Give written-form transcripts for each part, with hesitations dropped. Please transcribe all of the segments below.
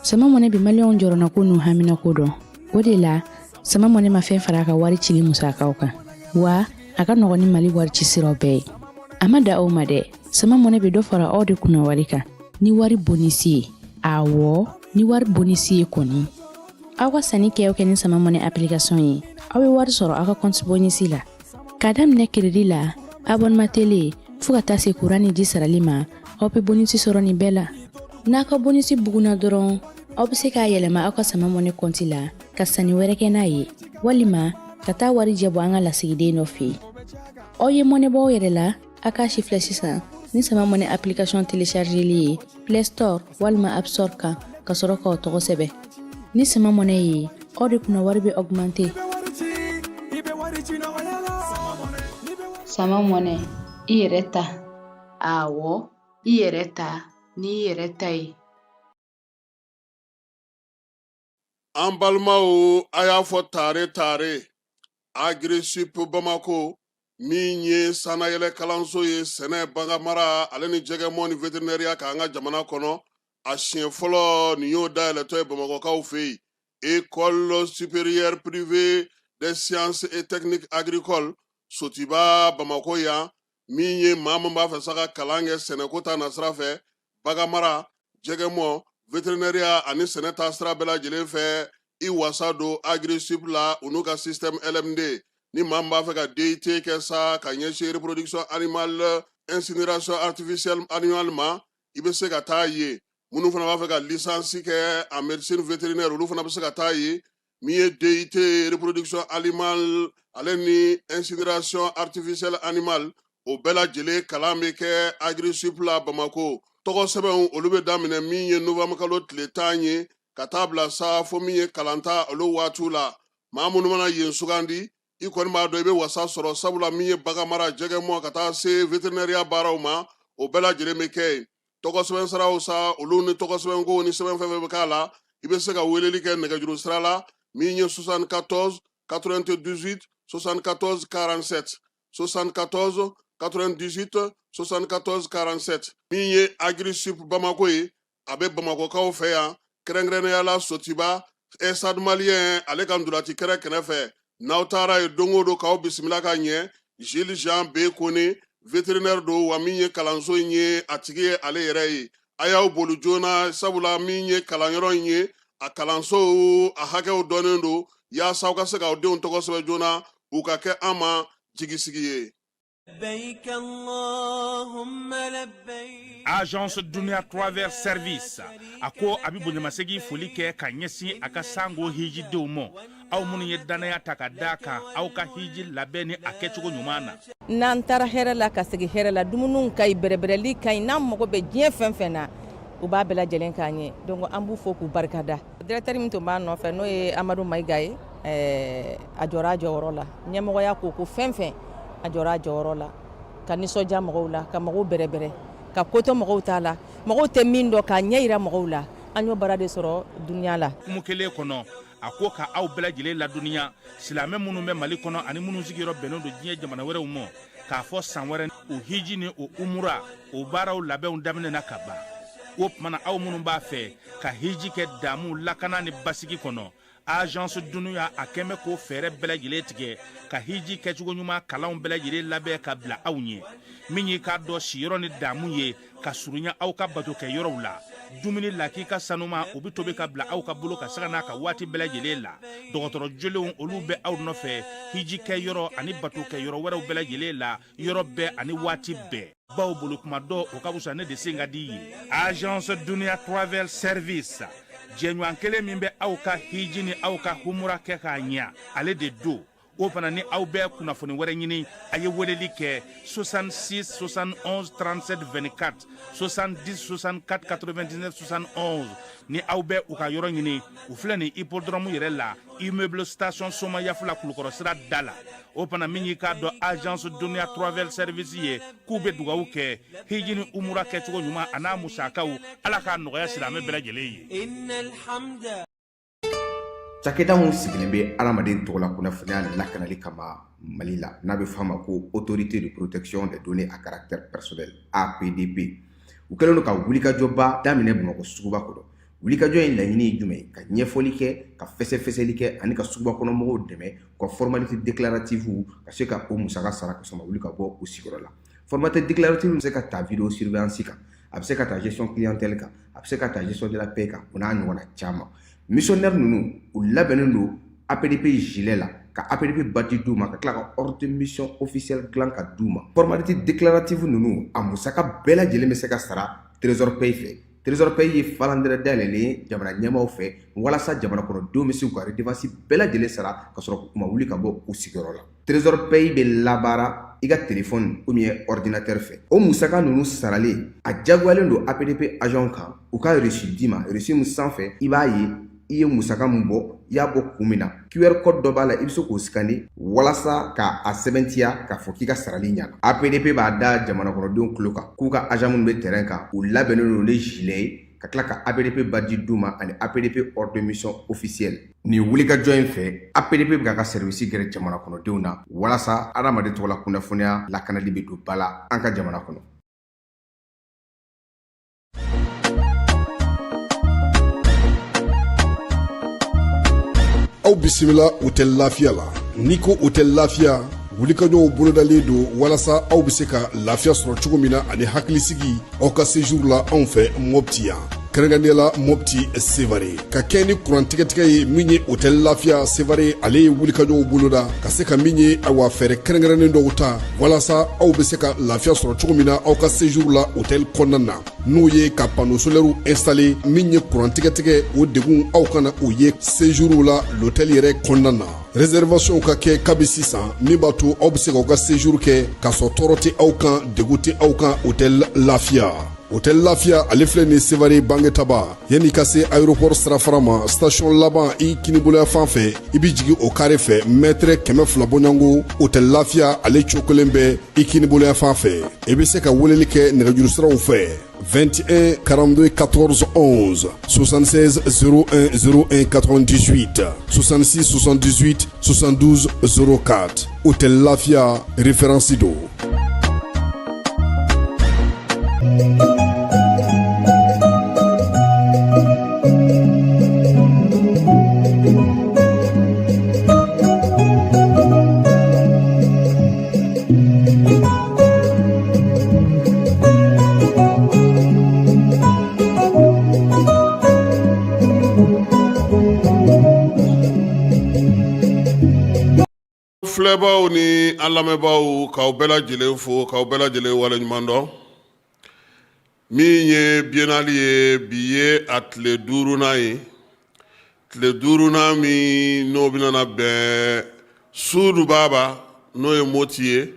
Sama Mɔnɛ bɛ maliyɛnw jɔrɔnako n'u haminako dɔn. O de la, Sama Mɔnɛ ma fɛn fara a ka wari cili musakaw kan, wa a ka nɔgɔn ni Mali wari ci siraw bɛɛ ye. A ma da o ma dɛ, Sama Mɔnɛ bɛ dɔ fara aw de kunna wari kan ni wari bonisi ye. Awɔ, ni wari bonisi ye kɔni. Aw ka sanni kɛ o kɛ ni Sama Mɔnɛ application ye, aw bɛ wari sɔrɔ aw ka compte bonisi la. K'a daminɛ crédit la, abonnement télé, fo ka taa se kuran ni ji sarali ma, aw bɛ bonisi sɔrɔ nin bɛɛ la. N'a ka bonisi bugunna dɔrɔn, aw bɛ se k'a yɛlɛma aw ka Sama Mɔnɛ kɔnti la ka sanni wɛrɛ kɛ n'a ye, walima ka taa warijɛ bɔ an ka lasigiden dɔ fɛ yen. Aw ye mɔnɛ bɔ aw yɛrɛ la, a k'a sifilɛ sisan ni Sama Mɔnɛ application téléchargeli ye Play Store walima App Store kan, ka sɔrɔ k'aw tɔgɔ sɛbɛn. Ni Sama Mɔnɛ ye, aw de kunna wari bɛ augmenter. Sama Mɔnɛ, i yɛrɛ ta. Awɔ, i yɛrɛ ta n'i yɛrɛ ta ye. An balimaw, a y'a fɔ tare tare, Agrisip Bamako min ye sannayɛlɛ kalanso ye sɛnɛ, baganmara ale ni jɛgɛmɔ ni veterinɛriya kan an ka jamana kɔnɔ, a siɲɛ fɔlɔ nin y'o dayɛlɛtɔ ye Bamakɔkaw fɛ yen, École supérieure privée des sciences et techniques agricoles, Sotiba, Bamakɔ yan. Min ye maa min b'a fɛ sa ka kalan kɛ sɛnɛko ta nasira fɛ, baganmara, jɛgɛmɔ, veterinɛriya ani sɛnɛ ta sira bɛɛ lajɛlen fɛ, i wasa don Agrisip la, u n'u ka système LMD. Ni maa min b'a fɛ ka DUT kɛ sa ka ɲɛsin reproduction animale, incinération artificielle animale ma, i bɛ se ka taa yen. Minnu fana b'a fɛ ka licence kɛ en médecine vétérinaire, olu fana bɛ se ka taa yen. Min ye DUT reproduction animale ale ni incinération artificielle animale, o bɛɛ lajɛlen kalan bɛ kɛ Agrisip la Bamako. Tɔgɔ sɛbɛnw, olu bɛ daminɛ min ye novembre kalo tile 10 ye ka taa bila sa fo min ye kalanta olu waatiw la. Maa minnu mana yen sugandi, i kɔni b'a dɔn i bɛ wasa sɔrɔ, sabula min ye baganmara, jɛgɛmɔ ka taa se veterinɛriya baaraw ma, o bɛɛ lajɛlen bɛ kɛ yen. Tɔgɔ sɛbɛn siraw sa, olu ni tɔgɔ sɛbɛnko ni sɛbɛn fɛn fɛn bɛ k'a la, i bɛ se ka weleli kɛ nɛgɛjuru sira la min ye 74 98 74 47, 74 98 74 47. Min ye Agrisip Bamako ye, a bɛ Bamakɔkaw fɛ yan, kɛrɛnkɛrɛnnenya la Sotiba, Stade Malien ale ka ntolaci kɛrɛ kɛrɛfɛ. N'aw taara yen don o don, k'aw bisimila ka ɲɛ. Gilles Jean B Kone, vétérinaire don, wa min ye kalanso in ye, a tigi ye ale yɛrɛ ye. A y'aw boli joona, sabula min ye kalanyɔrɔ in ye, a kalanso a hakɛw dɔnnen don, yaasa aw ka se k'aw denw tɔgɔ sɛbɛn joona, u ka kɛ an ma jigisigi ye. Agence Dunia Travel Service a ko a bɛ bonyamasegin foli kɛ ka ɲɛsin a ka sango hijidenw ma, aw minnu ye dannaya ta ka da kan aw ka hiji labɛn ni a kɛcogo ɲuman na. N'an taara hɛrɛ la ka segin hɛrɛ la, dumuniw ka ɲi, bɛrɛbɛrɛli ka ɲi. N'an mago bɛ diɲɛ fɛn fɛn na, u b'a bɛɛ lajɛlen k'an ye. Donc an b'u fo k'u barikada. Directeur min tun b'a nɔfɛ, n'o ye Amadu Mayiga ye, a jɔra a jɔyɔrɔ la. Ɲɛmɔgɔya ko ko fɛn fɛn, a jɔra a jɔyɔrɔ la ka nisɔndiya mɔgɔw la, ka mɔgɔw bɛrɛbɛrɛ, ka ko to mɔgɔw t'a la, mɔgɔw tɛ min dɔn, k'a ɲɛ yira mɔgɔw la. An y'o baara de sɔrɔ Dunia la. Hukumu kelen kɔnɔ, a ko ka aw bɛɛ lajɛlen ladɔnniya, silamɛ minnu bɛ Mali kɔnɔ ani minnu sigiyɔrɔ bɛnnen don diɲɛ jamana wɛrɛw ma, K'a fɔ san wɛrɛ o hiji ni o umura o baaraw labɛnw daminɛna ka ban. O tuma na, aw minnu b'a fɛ ka hiji kɛ damu, lakana ni basigi kɔnɔ, Agence Dunuya a kɛn bɛ k'o fɛɛrɛ bɛɛ lajɛlen tigɛ ka hiji kɛcogo ɲuman kalanw bɛɛ lajɛlen labɛn ka bila aw ɲɛ. Min y'i k'a dɔn siyɔrɔ ni damu ye ka surunya aw ka batokɛ yɔrɔw la, dumuni lakika sanuma, o bɛ tobi ka bila aw ka bolo ka saga n'a ka waati bɛɛ lajɛlen la. Dɔgɔtɔrɔ jolenw, olu bɛ aw nɔfɛ hiji kɛ yɔrɔ ani batokɛ yɔrɔ wɛrɛw bɛɛ lajɛlen la, yɔrɔ bɛɛ ani waati bɛɛ. Baw bolo kuma dɔ o ka fisa ne de sen ka di ye. Agence Dunia Travel Service, jɛɲɔgɔn kelen min bɛ aw ka hiji ni aw ka humura kɛ k'a ɲɛ, ale de don. O fana ni aw bɛ kunnafoni wɛrɛ ɲini, a ye weleli kɛ 66 71 37 24, 70 64 99 71. Ni aw bɛ u ka yɔrɔ ɲini, u filɛ nin hippodrome yɛrɛ la, immeuble station Somayafula, Kulukɔrɔ sira da la. O fana, min y'i k'a dɔn Agence Dunia Travel Service ye, k'u bɛ dugawu kɛ hiji ni umura kɛcogo ɲuman a n'a musakaw, Ala k'a nɔgɔya silamɛ bɛɛ lajɛlen ye. Cakɛda min sigilen bɛ adamaden tɔgɔla kunnafoniya lakanali kama Mali la, n'a bɛ f'a ma ko Autorité de protection des données à caractère personnel, APDP, u kɛlen don ka wulikajɔba daminɛ Bamakɔ suguba kɔnɔ. Wulikajɔ in laɲini ye jumɛn ye? Ka ɲɛfɔli kɛ, ka fɛsɛfɛsɛli kɛ ani ka suguba kɔnɔ mɔgɔw dɛmɛ u ka formalité déclarative ka se ka o musaka sara ka sɔrɔ ma wuli ka bɔ u sigiyɔrɔ la. Formalité déclarative bɛ se ka ta vidéo surveillance kan, a bɛ se ka ta gestion clientèle kan, a bɛ se ka ta gestion de la paie kan, o n'a ɲɔgɔnna caman. Missionnaire ninnu, u labɛnnen don APDP gilet la, ka APDP badge d'u ma, ka tila ka ordre de mission officiel dilan ka d'u ma. Formalité déclarative ninnu, a musaka bɛɛ lajɛlen bɛ se ka sara Trésor Paye fɛ. Trésor Paye ye falandɛrɛ dayɛlɛlen ye jamana ɲɛmaaw fɛ walasa jamana kɔnɔdenw bɛ se k'u ka redevance bɛɛ lajɛlen sara ka sɔrɔ u ma wuli ka bɔ u sigiyɔrɔ la. Trésor Paye bɛ labaara i ka téléphone ou bien ordinateur fɛ. O musaka ninnu saralen, a jagoyalen don APDP agent kan u ka reçu d'i ma, reçu min sanfɛ i b'a ye i ye musaka min bɔ, i y'a bɔ kun min na. QR code dɔ b'a la, i bɛ se k'o scanner walasa ka a sɛbɛntiya k'a fɔ k'i ka sarali ɲana. APDP b'a da jamana kɔnɔdenw tulo kan k'u ka agent minnu bɛ terrain kan, u labɛnnen don ni gilet ye, ka tila ka APDP badge d'u ma ani APDP ordre de mission officiel. Nin wulikajɔ in fɛ, APDP bɛ k'a ka service gɛrɛ jamana kɔnɔdenw na walasa adamaden tɔgɔla kunnafoniya lakanali bɛ don ba la an ka jamana kɔnɔ. Aw bisimila Hôtel Lafiya la. N'i ko Hôtel Lafiya, wulikajɔw bolodalen don walasa aw bɛ se ka lafiya sɔrɔ cogo min na ani hakilisigi aw ka séjour la anw fɛ Mɔpti yan, kɛrɛnkɛrɛnnenya la Mɔpti Sevare. Ka kɛ ni kuran tigɛtigɛ ye, min ye Hôtel Lafiya Sevare, ale ye wulikajɔw boloda ka se ka min ye, awa, fɛɛrɛ kɛrɛnkɛrɛnnen dɔw ta walasa aw bɛ se ka lafiya sɔrɔ cogo min na aw ka séjour la hôtel kɔnɔna na, n'o ye ka panneau solaire installé. Min ye kuran tigɛtigɛ, o degun aw kana o ye séjour la l'hôtel yɛrɛ kɔnɔna na. Réservation ka kɛ kabi sisan, min b'a to aw bɛ se k'aw ka séjour kɛ k'a sɔrɔ tɔɔrɔ tɛ aw kan, degun tɛ aw kan. Hôtel Lafiya, Hôtel Lafiya, ale filɛ nin Sevare Bangetaba, yanni ka se aéroport sirafara ma, station laban i kiniboloya fan fɛ, i bɛ jigin o carré fɛ, mètre 200 bɔɲɔgɔnko, Hôtel Lafiya ale cokolen bɛ i kiniboloya fan fɛ. I bɛ se ka weleli kɛ nɛgɛjuru siraw fɛ: 21 42 14 11, 76 01 01 98, 66 78 72 04. Hôtel Lafia, référence don. Filɛbaw ni an lamɛnbaaw, k'aw bɛɛ lajɛlen fo, k'aw bɛɛ lajɛlen waleɲuman dɔn. Min ye biennale ye, bi ye a tile duurunan ye, tile duurunan min n'o bɛna bɛn Sudu Baba, n'o ye Moti ye,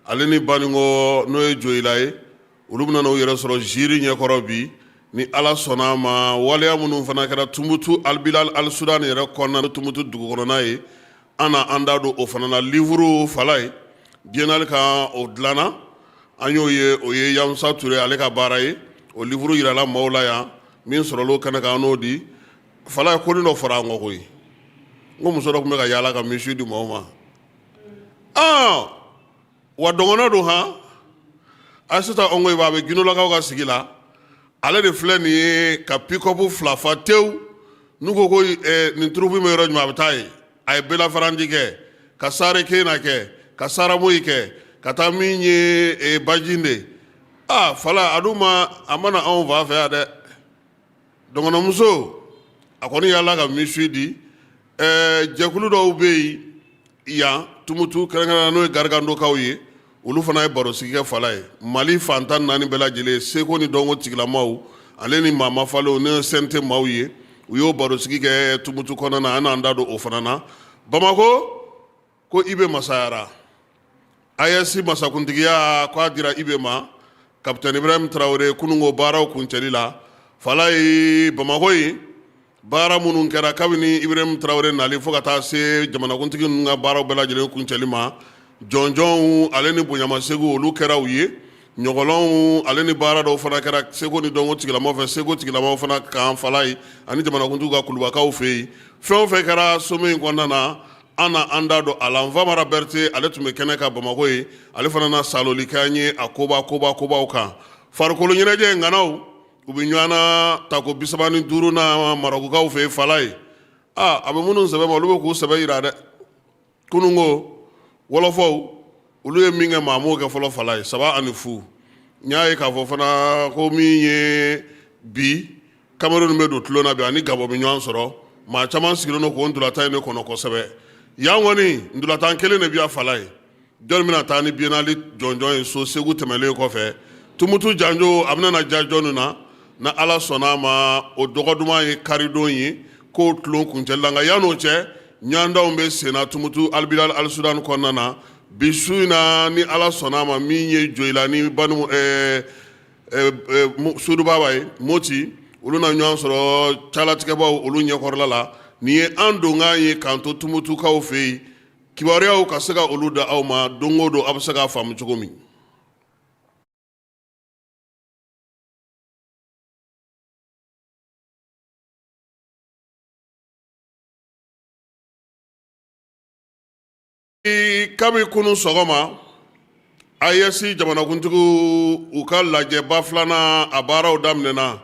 ale ni Baninko, n'o ye Joyila ye, olu bɛna u yɛrɛ sɔrɔ jury ɲɛkɔrɔ bi ni Ala sɔnna a ma. Waleya minnu fana kɛra Tumutu Albilal Al-Sudan yɛrɛ kɔnɔna, Tumutu dugu kɔnɔna ye, an na an da don o fana na. Livre fala ye biennale kan, o dilanna, an y'o ye, o ye Yamusa Ture ale ka baara ye. O livre yirala maaw la yan. Min sɔrɔla o kɛnɛ kan, an n'o di fala ye. Ko dɔ fɔra an kɔ koyi, n ko muso dɔ tun bɛ ka yaala ka misi di maaw ma. Wa dɔgɔnɔ don han. Ayisata Ɔngoyiba, a bɛ Gindolakaw ka sigi la. Ale de filɛ nin ye ka pick-up 2 fa tewu. N'u ko ko nin troupe bɛ yɔrɔ jumɛn, a bɛ taa yen. A ye Belafaranji kɛ, ka Sarekena kɛ, ka Saramoyi kɛ, ka taa min ye Bajinde. Aa fala, a dun ma, a mana anw fa fɛ yan dɛ. Dɔgɔnɔmuso, a kɔni y'ala ka misi di. Jɛkulu dɔw bɛ yen yan Tumutu, kɛrɛnkɛrɛnnenya n'o ye Garigandokaw ye, olu fana ye barosigi kɛ fala ye. Mali fan 14 bɛɛ lajɛlen, seko ni dɔnko tigilamaw ale ni maa mafalenw, n'o ye CNT maaw ye, u y'o barosigi kɛ Tumutu kɔnɔna na. An n'an da don o fana na. Bamakɔ ko IB masayara, AES masakuntigiya ko a dira IB ma, Kapitɛni Ibrahim Tarawele, kununko baaraw kuncɛli la fala ye Bamakɔ yen. Baara minnu kɛra kabini Ibrahim Tarawele nali fo ka taa se jamanakuntigi ninnu ka baaraw bɛɛ lajɛlen kuncɛli ma, jɔnjɔnw ale ni bonyamasegin olu kɛra u ye, ɲɔgɔlɔnw ale ni baara dɔw fana kɛra seko ni dɔnko tigilamaw fɛ, seko tigilamaw fana kan fala ye, ani jamanakuntigiw ka kulubakaw fɛ yen. Fɛn o fɛn kɛra sommet in kɔnɔna na, an na an da don a la. Nfamara Berete, ale tun bɛ kɛnɛ kan Bamakɔ yen, ale fana na saloli kɛ an ye a koba koba kobaw kan. Farikolo ɲɛnajɛ ŋanaw, u bɛ ɲɔgɔn na tako 35 na Marɔkukaw fɛ yen fala ye. Aa, a bɛ minnu sɛbɛ ma, olu bɛ k'u sɛbɛ jira dɛ. Kununko wɔlɔfɔw, olu ye min kɛ, maa m'o kɛ fɔlɔ fala ye, 3-0. N y'a ye k'a fɔ fana ko min ye bi, Cameroun bɛ don tulon na bi, ani Gabon bɛ ɲɔgɔn sɔrɔ. Maa caman sigilen don k'o ntolatan in de kɔnɔ kosɛbɛ. Yan kɔni, ntolatan kelen de bɛ yan fala ye. Jɔnni bɛna taa ni biennale jɔnjɔn ye so Segu tɛmɛnlen kɔfɛ? Tumutu janjo, a bɛna na diya jɔnni na? Na Ala sɔnna a ma, o dɔgɔ duman ye karidon ye k'o tulon kuncɛli la. Nka yann'o cɛ, ɲɔgɔndanw bɛ senna Tumutu Albilal Al Sudan kɔnɔna na bi su in na, ni Ala sɔnna a ma. Min ye Joyila ni Banu Sodubaba ye Moti, olu na ɲɔgɔn sɔrɔ calatigɛbaw olu ɲɛkɔrɔla la. Nin ye an donkan ye k'an to Tumutukaw fɛ yen, kibaruyaw ka se ka olu da aw ma don o don, aw bɛ se k'a faamu cogo min. Kabi kunun sɔgɔma, AES jamanakuntigiw u ka lajɛba filanan, a baaraw daminɛna.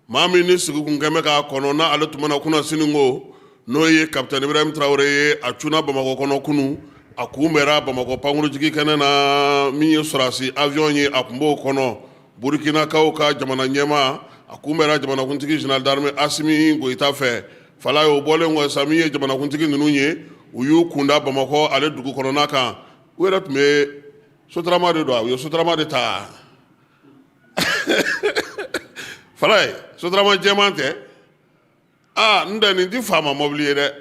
Maa min ni sigi kun kɛmɛ k'a kɔnɔ na, ale tun mana kunna sini ko n'o ye Kapitɛni Ibrahim Tarawele ye, a cunna Bamakɔ kɔnɔ kunun. A kunbɛnra Bamakɔ pankurujigi kɛnɛ na. Min ye sɔrɔdasi avion ye, a tun b'o kɔnɔ. Burukinakaw ka jamana ɲɛmaa, a kunbɛnra jamanakuntigi général d'armée Asimi Goyita fɛ fala ye. O bɔlen kɔ sa, min ye jamanakuntigi ninnu ye, u y'u kunda Bamakɔ ale dugu kɔnɔna kan. U yɛrɛ tun bɛ Sotarama de don, u ye Sotarama de ta fala ye, Sotarama jɛman tɛ. Aa, n tɛ nin tɛ faama mɔbili ye dɛ,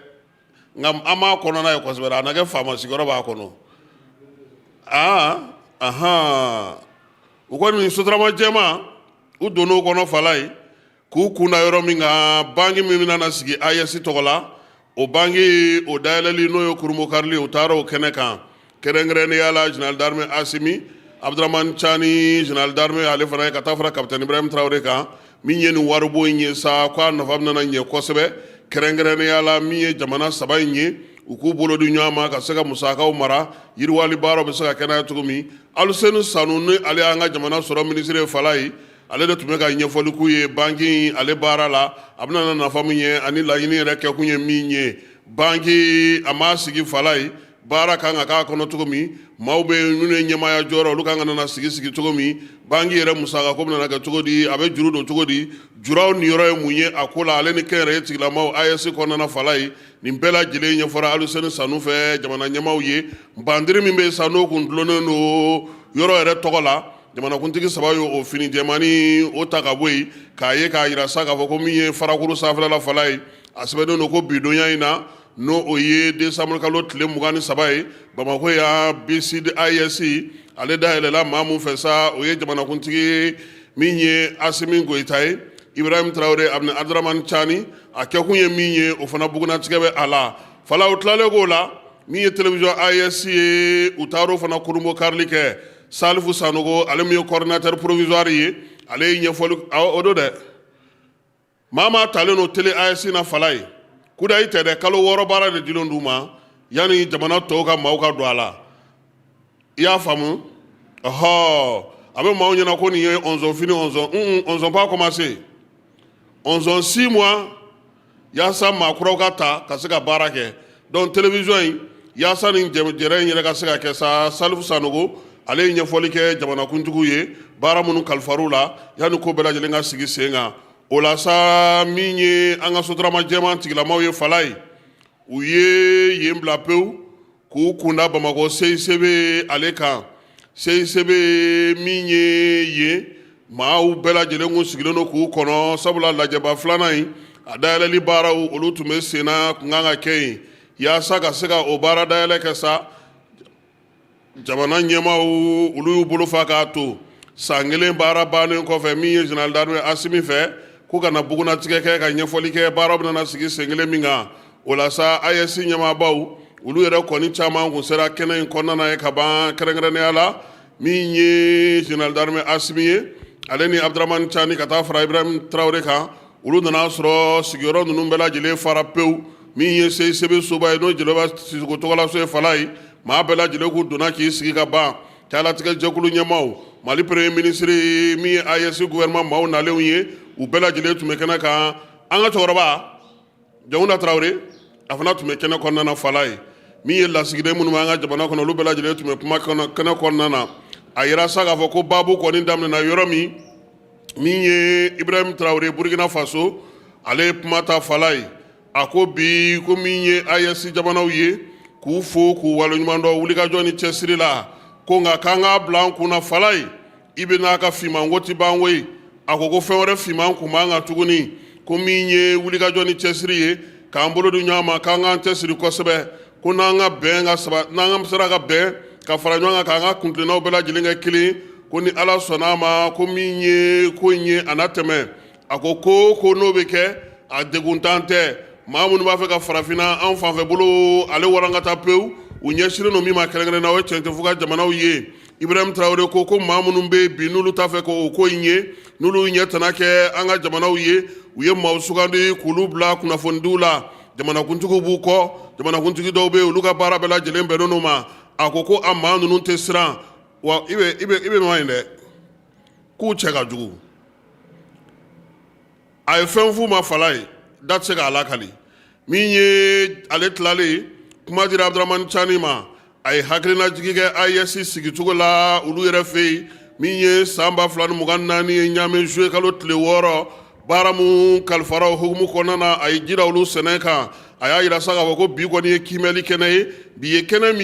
nka an b'a kɔnɔna ye kosɛbɛ. A na kɛ faama sigiyɔrɔ b'a kɔnɔ. Aa ahan, u kɔni Sotarama jɛman, u donn'o kɔnɔ fala ye k'u kunda yɔrɔ min kan, banki min bɛna na sigi AES tɔgɔ la, o banki o dayɛlɛli, n'o ye kurunbonkarili, u taara o kɛnɛ kan. Kɛrɛnkɛrɛnnenya la, général d'armée Asimi, Abdramane Tiani général d'armée ale fana ye, ka taa fara Kapitɛni Ibrahim Tarawele kan. Min ye nin waribon in ye sa, k'a nafa bɛna ɲɛ kosɛbɛ, kɛrɛnkɛrɛnnenya la min ye jamana saba in ye, u k'u bolo di ɲɔgɔn ma ka se ka musakaw mara, yiriwali baaraw bɛ se ka kɛ n'a ye cogo min. Aluseni Sanu, ni ale y'an ka jamana sɔrɔ minisiri ye fala ye, ale de tun bɛ ka ɲɛfɔli k'u ye banki ale baara la, a bɛna na nafa min ye ani laɲini yɛrɛ kɛkun ye min ye. Banki a m'a sigi fala ye, baara kan ka k'a kɔnɔ cogo min, maaw bɛ minnu ye ɲɛmaaya jɔyɔrɔ, olu kan ka na sigi sigi cogo min, banki yɛrɛ musaka ko bɛna kɛ cogo di, a bɛ juru don cogo di, juraw niyɔrɔ ye mun ye a ko la, ale ni kɛnyɛrɛye tigilamaw AES kɔnɔna fala ye. Nin bɛɛ lajɛlen ɲɛfɔra Aluseni Sanu fɛ jamana ɲɛmaaw ye. Bandiri min bɛ sa, n'o kun dulonnen don yɔrɔ yɛrɛ tɔgɔ la, jamanakuntigi saba ye o fini jɛmannin o ta ka bɔ yen, k'a ye k'a jira sa k'a fɔ ko min ye farakuru sanfɛla fala ye, a sɛbɛnnen don ko bidonya in na, n'o o ye décembre kalo tile 23 ye, Bamakɔ yan, BICID AES ale dayɛlɛla maa min fɛ sa, o ye jamanakuntigi min ye Asimi Goyita ye, Ibrahim Tarawele ani Abdramane Tiani. A kɛkun ye min ye, o fana bugunnatigɛ bɛ a la fala. O tilalen k'o la, min ye télévision AES ye, u taar'o fana kurunbonkarili kɛ. Salifu Sanogo, ale min ye coordinateur provisoire ye, ale ye ɲɛfɔli o don dɛ. Maa maa talen don télé AES na fala ye, kudayi tɛ dɛ, kalo 6 baara de dilen d'u ma yanni jamana tɔw ka maaw ka don a la. I y'a faamu? Ɔhɔ, a bɛ maaw ɲɛna ko nin ye on fini, on pas commencé, on 6 mois yaasa maa kuraw ka ta ka se ka baara kɛ. Donc télévision in, yaasa nin jɛrɛ in yɛrɛ ka se ka kɛ sa, Salifu Sanogo, ale ye ɲɛfɔli kɛ jamanakuntigiw ye baara minnu kalifar'u la yanni ko bɛɛ lajɛlen ka sigi sen kan. O la sa, min ye an ka sotarama jɛman tigilamaw ye, fala ye, u ye yen bila pewu k'u kunda Bamakɔ CICB ale kan. CICB min ye yen, maaw bɛɛ lajɛlen kun sigilen don k'u kɔnɔ, sabula lajɛba filanan in a dayɛlɛli baaraw, olu tun bɛ senna, kun kan ka kɛ yen. Yaasa ka se ka o baara dayɛlɛ kɛ sa, jamana ɲɛmaaw, olu y'u bolo fa k'a to san kelen baara bannen kɔfɛ, min ye général d'armée Asimi fɛ, ko ka na bugunatigɛ kɛ ka ɲɛfɔli kɛ baara bɛna sigi sen kelen min kan. O la sa, AES ɲɛmaabaw, olu yɛrɛ kɔni caman kun sera kɛnɛ in kɔnɔna na ye ka ban, kɛrɛnkɛrɛnnenya la min ye général d'armée Asimi ye, ale ni Abdramani Cani, ka taa fara Ibrahim Traoré kan. Olu nana sɔrɔ sigiyɔrɔ ninnu bɛɛ lajɛlen fara pewu. Min ye CICB soba ye, n'o ye Jeliba Sisoko tɔgɔlaso ye, fala ye, maa bɛɛ lajɛlen k'u donna k'i sigi ka ban. Calatigɛ jɛkulu ɲɛmaaw, Mali premier ministre, min ye AES gouvernement maaw nalenw ye, u bɛɛ lajɛlen tun bɛ kɛnɛ kan. An ka cɛkɔrɔba Jɔnkunda Tarawele, a fana tun bɛ kɛnɛ kɔnɔna na, fala ye. Min ye lasigiden minnu b'an ka jamana kɔnɔ, olu bɛɛ lajɛlen tun bɛ kuma kɛnɛ kɔnɔna na. A yira sa k'a fɔ ko baabu kɔni daminɛna yɔrɔ min, min ye Ibrahim Traoré, Burkina Faso, ale ye kuma ta, fala ye. A ko bi ko min ye AES jamanaw ye, k'u fo k'u waleɲuman dɔn wulikajɔ ni cɛsiri la, ko nka k'an k'a bila an kunna, fala ye, i bɛ n'a ka finmanko ti ban koyi. A ko ko fɛn wɛrɛ finman kun b'an kan tuguni, ko min ye wulikajɔ ni cɛsiri ye, k'an bolo di ɲɔgɔn ma, k'an k'an cɛsiri kosɛbɛ, ko n'an ka bɛn ka saba, n'an ka sera ka bɛn ka fara ɲɔgɔn kan, k'an ka kuntilennaw bɛɛ lajɛlen kɛ kelen, ko ni Ala sɔnna a ma, ko min ye ko in ye, a na tɛmɛ. A ko ko n'o bɛ kɛ, a deguntan tɛ. Maa minnu b'a fɛ ka farafinna an fanfɛ bolo ale warankata pewu, u ɲɛsinnen don min ma kɛrɛnkɛrɛn na, o ye cɛncɛnfuga jamanaw ye. Ibrahim Traoré ko maa minnu bɛ bi, n'olu t'a fɛ k'o ko in ye, n'olu ɲɛ tana kɛ an ka jamanaw ye, u ye maaw sugandi k'olu bila kunnafonidiw la, jamanakuntigiw b'u kɔ, jamanakuntigi dɔw bɛ yen, olu ka baara bɛɛ lajɛlen bɛnnen o ma. A ko a maa ninnu tɛ siran wa i bɛ ma yen dɛ, k'u cɛ ka jugu. A ye fɛn f'u ma, fala ye, da tɛ se k'a lakali. Min ye ale tilalen, kuma dira Abdramani Cani ma. A ye hakilinajigi kɛ AES sigicogo la olu yɛrɛ fɛ yen, min ye san 2024 ye, Ɲame juillet kalo tile 6, baara mun kalifara o hukumu kɔnɔna na, a ye jira olu sɛnɛ kan. A y'a yira sa k'a fɔ ko bi kɔni ye kiimɛli kɛnɛ ye, bi ye kɛnɛ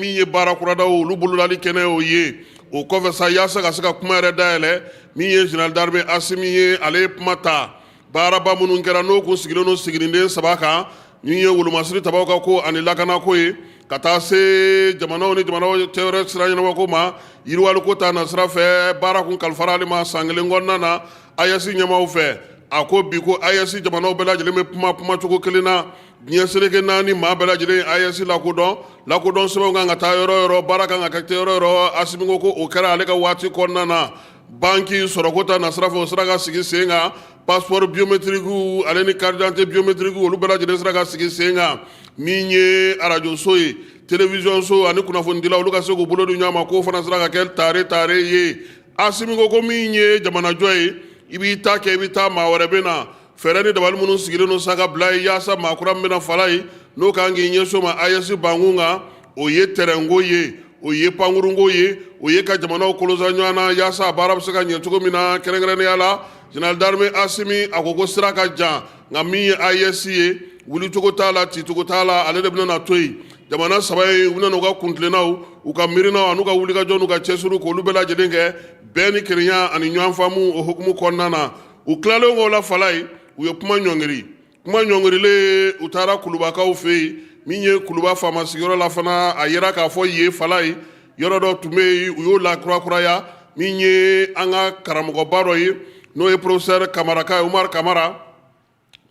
min ye baara kuradaw olu bolodali kɛnɛ o ye. O kɔfɛ sa, yaasa ka se ka kuma yɛrɛ dayɛlɛ, min ye général d'armée Asimi ye, ale ye kuma ta. Baaraba minnu kɛra, n'o kun sigilen don siginiden saba kan, min ye wolomasiri tabaw ka ko ani lakanako ye, ka taa se jamanaw ni jamanaw cɛ wɛrɛ sira ɲɛnabɔko ma, yiriwaliko ta na sira fɛ, baara kun kalifara ale ma san kelen kɔnɔna na AES ɲɛmaaw fɛ. A ko bi ko AES jamanaw bɛɛ lajɛlen bɛ kuma kumacogo kelen na diɲɛ seleke naani, maa bɛɛ lajɛlen AES lakodɔn, lakodɔn sɛbɛnw kan ka taa yɔrɔ yɔrɔ, baara kan ka kɛ yɔrɔ yɔrɔ. Asimi ko o kɛra ale ka waati kɔnɔna na. Banki sɔrɔko ta nasira fɛ, o sera ka sigi sen kan. Passeport biométrique ale ni carte d'identité biométrique, olu bɛɛ lajɛlen sera ka sigi sen kan. Min ye arajo so ye, télévision so ani kunnafonidilaw, olu ka se k'u bolo di ɲɔgɔn ma, k'o fana sera ka kɛ tare tare ye. Asimi ko min ye jamanajɔ ye, i b'i ta kɛ, i bɛ taa, maa wɛrɛ bɛ na. Fɛɛrɛ ni dabali minnu sigilen don sa ka bila ye yaasa maa kura min bɛna fala ye, n'o kan k'i ɲɛsin o ma AES bankun kan, o ye tɛrɛnko ye, o ye pankurunko ye, o ye ka jamanaw kolosa ɲɔgɔn na yaasa a baara bɛ se ka ɲɛ cogo min na. Kɛrɛnkɛrɛnnenya la, général d'armée Asimi, a ko sira ka jan, nka min ye AES ye, wulicogo t'a la, cicogo t'a la, ale de bɛna na to yen. Jamana saba ye, u bɛna u ka kuntilennaw, u ka miirinaw an'u ka wulikajɔ n'u ka cɛsiriw, k'olu bɛɛ lajɛlen kɛ bɛn ni kelenya ani ɲɔgɔn faamu o hukumu kɔnɔna na. U tilalen k'o la, fala ye, u ye kuma ɲɔngiri. Kuma ɲɔngirilen, u taara Kulubakaw fɛ yen. Min ye Kuluba faama sigiyɔrɔ la fana, a yira k'a fɔ yen, fala ye, yɔrɔ dɔ tun bɛ yen, u y'o lakurakuraya. Min ye an ka karamɔgɔba dɔ ye, n'o ye professeur Kamara ka ye, Umar Kamara,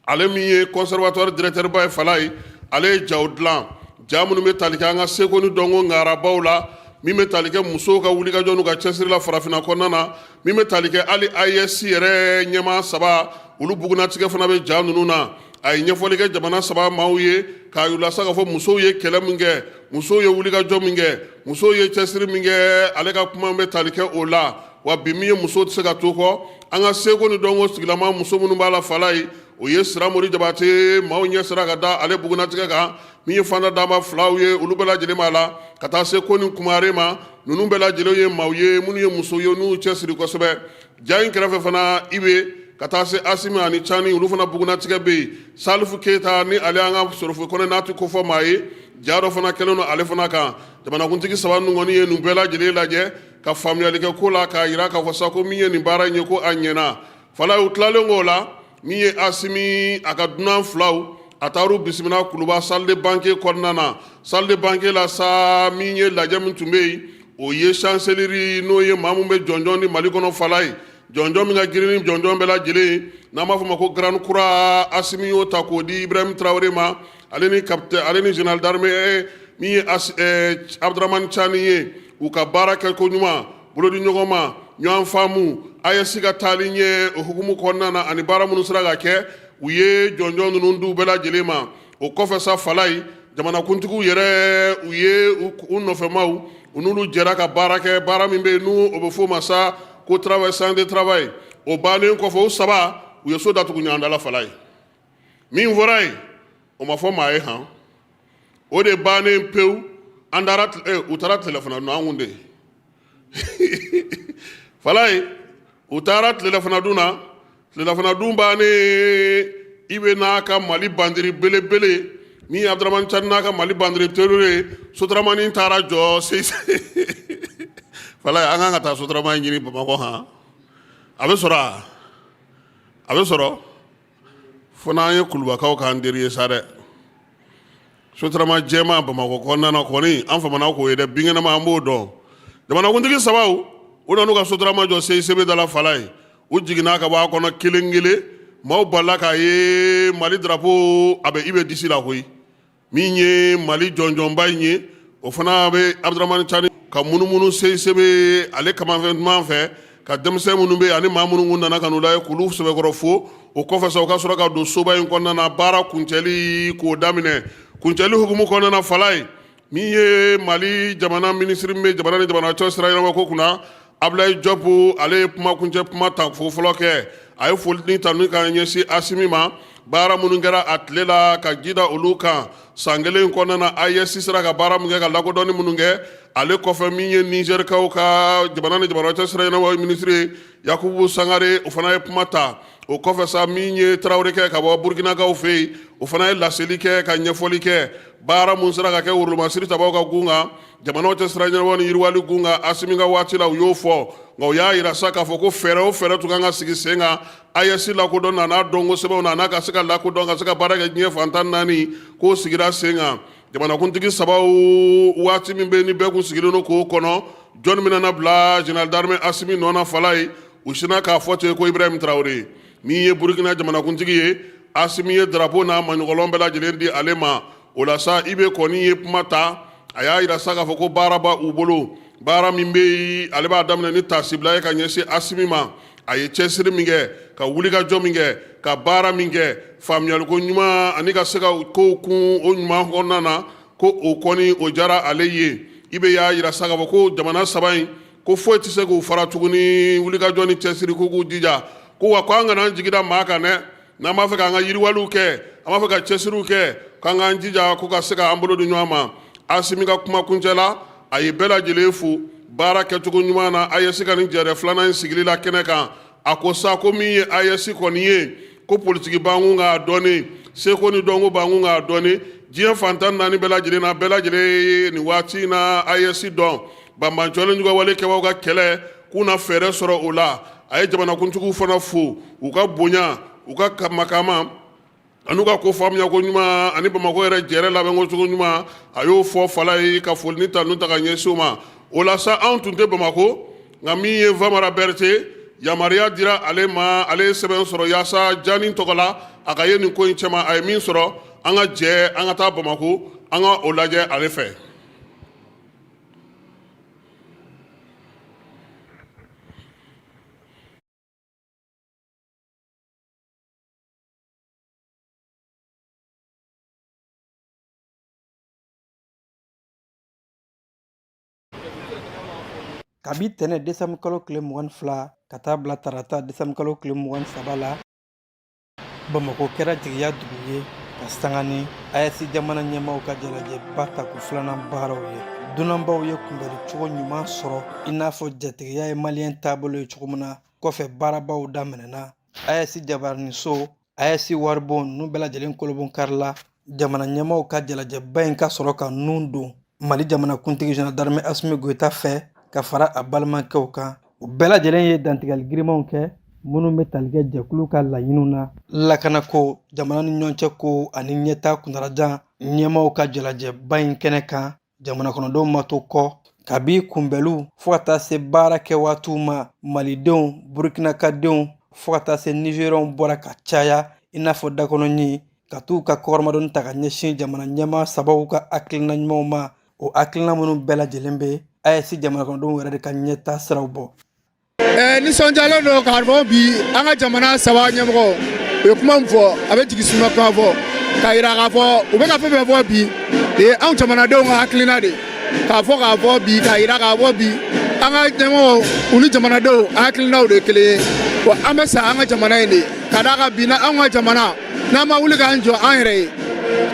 ale min ye conservatoire directeur ba ye, fala ye, ale ye jaw dilan, ja minnu bɛ tali kɛ an ka seko ni dɔnko ŋarabaw la, min bɛ tali kɛ musow ka wulikajɔ n'u ka cɛsiri la farafinna kɔnɔna na, min bɛ tali kɛ hali AES yɛrɛ ɲɛmaa saba, olu bugunnatigɛ fana bɛ ja ninnu na. A ye ɲɛfɔli kɛ jamana saba maaw ye k'a yir'u la sa k'a fɔ musow ye kɛlɛ min kɛ, musow ye wulikajɔ min kɛ, musow ye cɛsiri min kɛ, ale ka kuma bɛ tali kɛ o la. Wa bi min ye muso tɛ se ka to kɔ, an ka seko ni dɔnko sigilama muso minnu b'a la Falayi, o ye Siramori Jabate. Maaw ɲɛ sera ka da ale bugunnatigɛ kan. Min ye Fanta Danba filaw ye, olu bɛɛ lajɛlen b'a la ka taa se ko ni Kumare ma. Ninnu bɛɛ lajɛlen ye maaw ye minnu ye muso ye n'u cɛsiri kosɛbɛ. Ja in kɛrɛfɛ fana, i bɛ ka taa se Asimi ani Cani, olu fana bugunnatigɛ bɛ yen. Salifu Keyita ni ale an ka Sɔrɔfo Kɔnɛ n'a tɛ kofɔ maa ye, ja dɔ fana kɛlen don ale fana kan. Jamanakuntigi saba ninnu kɔni ye nin bɛɛ lajɛlen lajɛ ka faamuyali kɛ ko la, k'a jira k'a fɔ sa ko min ye nin baara in ye, ko a ɲɛna. Falayi, u tilalen k'o la, min ye Asimi a ka dunan filaw, a taar'u bisimila Kuluba salle de banquet kɔnɔna na. Salle de banquet la sa, min ye lajɛ min tun bɛ yen, o ye chancellerie, n'o ye maa min bɛ jɔnjɔn di Mali kɔnɔ Falayi, jɔnjɔn min ka girin ni jɔnjɔn bɛɛ lajɛlen ye, n'an b'a fɔ ma ko grande croix. Asimi y'o ta k'o di Ibrahim Traoré ma, ale ni capitaine, ale ni général d'armée min ye Abdramane Tiani ye. U ka baara kɛ ko ɲuman, bolodi ɲɔgɔn ma, ɲɔgɔn faamu, AES ka taali ɲɛ o hukumu kɔnɔna na, ani baara minnu sera ka kɛ, u ye jɔnjɔn ninnu d'u bɛɛ lajɛlen ma. O kɔfɛ sa Falayi, jamanakuntigiw yɛrɛ, u ye u nɔfɛmaw, u n'olu jɛra ka baara kɛ, baara min bɛ yen n'o bɛ f'o ma sa ko travail séance de travail. O bannen kɔfɛ, u saba u ye so datugu ɲɔgɔn da la Falayi. Min fɔra yen, o ma fɔ maa ye han. O de bannen pewu, an taara, u taara tilelafana dun, an kun tɛ Falayi. U taara tilelafana dun na. Tilelafana dun bannen, i bɛ n'a ka Mali bandiri belebele min ye Abdramane Tiani n'a ka Mali bandiri terreur ye, sotaramani taara jɔ. Falayi, an kan ka taa sotarama ɲini Bamakɔ han. A bɛ sɔrɔ, a bɛ sɔrɔ fo n'an ye Kulubakaw k'an teri ye sa dɛ. Sotarama jɛman Bamakɔ kɔnɔna na kɔni, an famana k'o ye dɛ, binkɛnɛma an b'o dɔn. Jamanakuntigi sabaw, u nan'u ka sotarama jɔ CICB da la Falayi. U jiginna ka bɔ a kɔnɔ kelen kelen. Maaw balila k'a ye Mali drapeau a bɛ IB disi la koyi. Min ye Mali jɔnjɔnba in ye, o fana bɛ Abdramane Tiani ka munumunu CICB ale kamanfɛn duman fɛ, ka denmisɛn minnu bɛ yen ani maa minnu nana ka n'u lajɛ, k'olu sɛbɛkɔrɔ fo. O kɔfɛ sa, u ka sɔrɔ ka don soba in kɔnɔna na, baara kuncɛli k'o daminɛ. Kuncɛli hukumu kɔnɔna na Falayi, min ye Mali jamana minisiri min bɛ jamana ni jamana cɛ sira ɲɛnabɔ ko kunna, Ablaye Diop, ale ye kuma kuncɛ kuma ta fo fɔlɔ kɛ. A ye foli ni tanu ka ɲɛsin Asimi ma, baara minnu kɛra a tile la, ka ji da olu kan. San kelen kɔnɔna na, AES sera ka baara min kɛ, ka lakodɔnni minnu kɛ. Ale kɔfɛ, min ye Nizɛrikaw ka jamana ni jamana cɛ sira ɲɛnabɔ minisiri ye, Yakubu Sangare, o fana ye kuma ta. O kɔfɛ sa, min ye Tarawele kɛ ka bɔ Burukinakaw fɛ yen, o fana ye laseli kɛ ka ɲɛfɔli kɛ baara mun sera ka kɛ wolomasiri tabaw ka gun kan, jamanaw cɛ sira ɲɛnabɔ ni yiriwali gun kan Asimi ka waati la. U y'o fɔ, nka u y'a yira sa k'a fɔ ko fɛɛrɛ o fɛɛrɛ tun kan ka sigi sen kan AES lakodɔn na, n'a dɔnko sɛbɛnw na, n'a ka se ka lakodɔn, ka se ka baara kɛ diɲɛ fan 14, k'o sigira sen kan. Jamanakuntigi sabaw, waati min bɛ ni bɛɛ kun sigilen don k'o kɔnɔ, jɔnni bɛna na bila général d'armée Asimi nɔ na Falayi, u sinna k'a fɔ ten ko Ibrahim Traoré, min ye Burukina jamanakuntigi ye. Asimi ye drapeau n'a maɲɔgɔlɔn bɛɛ lajɛlen di ale ma. O la sa, IB kɔni ye kuma ta. A y'a yira sa k'a fɔ ko baara b'u bolo, baara min bɛ yen, ale b'a daminɛ ni taasibila ye ka ɲɛsin Asimi ma. A ye cɛsiri min kɛ, ka wulikajɔ min kɛ, ka baara min kɛ, faamuyaliko ɲuman ani ka se ka kow kun o ɲuman kɔnɔna na, ko o kɔni o diyara ale ye. IB y'a yira sa k'a fɔ ko jamana saba in, ko foyi tɛ se k'u fara tuguni wulikajɔ ni cɛsiri, ko k'u jija ko wa ko an kana an jigi da maa kan dɛ. N'an b'a fɛ k'an ka yiriwaliw kɛ, an b'a fɛ ka cɛsiriw kɛ, k'an k'an jija ko ka se k'an bolo di ɲɔgɔn ma. Asimi ka kuma kuncɛ la, a ye bɛɛ lajɛlen fo baara kɛcogo ɲuman na AES ka nin jɛrɛ filanan in sigili la kɛnɛ kan. A ko sa ko min ye AES kɔni ye, ko politiki b'an kun k'a dɔɔni, seko ni dɔnko b'an kun k'a dɔɔni, diɲɛ fan 14 bɛɛ lajɛlen na, bɛɛ lajɛlen ye nin waati in na AES dɔn. Banbancɔlen jugawale kɛbaaw ka kɛlɛ, k'u na fɛɛrɛ sɔrɔ o la. A ye jamanakuntigiw fana fo u ka bonya, u ka makama an'u ka ko faamuya ko ɲuman, ani Bamakɔ yɛrɛ jɛrɛ labɛn ko cogo ɲuman. A y'o fɔ Falayi, ka foli ni tanu ta ka ɲɛsin u ma. O la sa, anw tun tɛ Bamakɔ, nka min ye Famara Berete, yamaruya dira ale ma, ale ye sɛbɛn sɔrɔ yaasa Jani tɔgɔ la a ka ye nin ko in cɛma. A ye min sɔrɔ, an ka jɛ an ka taa Bamakɔ, an ka o lajɛ ale fɛ. Kabi tɛnɛ desanburu kalo tile 22 ka taa bila tarata desanburu kalo tile 23 la, Bamakɔ kɛra jigiya dugu ye ka sanga ni AES jamana ɲɛmaaw ka jalajɛba tako filanan baaraw ye. Dunanbaw ye kunbɛli cogo ɲuman sɔrɔ i n'a fɔ jatigiya ye maliyɛn taabolo ye cogo min na. Kɔfɛ baarabaw daminɛna AES jabaraniso, AES waribon ninnu bɛɛ lajɛlen kolobon karila. Jamana ɲɛmaaw ka jalajɛba in ka sɔrɔ ka nun don Mali jamanakuntigi général d'armée Asimi Goyita fɛ ka fara a balimakɛw kan. U bɛɛ lajɛlen ye dantigɛli girimanw kɛ minnu bɛ tali kɛ jɛkulu ka laɲiniw na, lakanako, jamana ni ɲɔgɔn cɛ ko ani ɲɛtaa kuntalajan. Ɲɛmaaw ka jalajɛba in kɛnɛ kan, jamana kɔnɔdenw ma to kɔ. Kabi kunbɛliw fo ka taa se baara kɛ waatiw ma, malidenw, burukinakadenw fo ka taa se nizeriyɛnw bɔra ka caya i n'a fɔ dakɔnɔɲin ka t'u ka kɔkɔrɔmadonni ta ka ɲɛsin jamana ɲɛmaa sabaw ka hakilina ɲumanw ma, o hakilina minnu bɛɛ lajɛlen bɛ AES jamana kɔnɔdenw yɛrɛ de ka ɲɛtaa siraw bɔ. Nisɔndiyalen don k'a fɔ bi an ka jamana saba ɲɛmɔgɔ u ye kuma min fɔ, a bɛ jigi suma kuma fɔ k'a yira k'a fɔ u bɛ ka fɛn fɛn fɔ bi de ye anw jamanadenw ka hakilina de k'a fɔ bi, k'a yira k'a fɔ bi an ka ɲɛmɔgɔw u ni jamanadenw hakilinaw de ye kelen ye. Wa an bɛ sa an ka jamana in de ka d'a kan bi na anw ka jamana, n'an ma wuli k'an jɔ an yɛrɛ ye,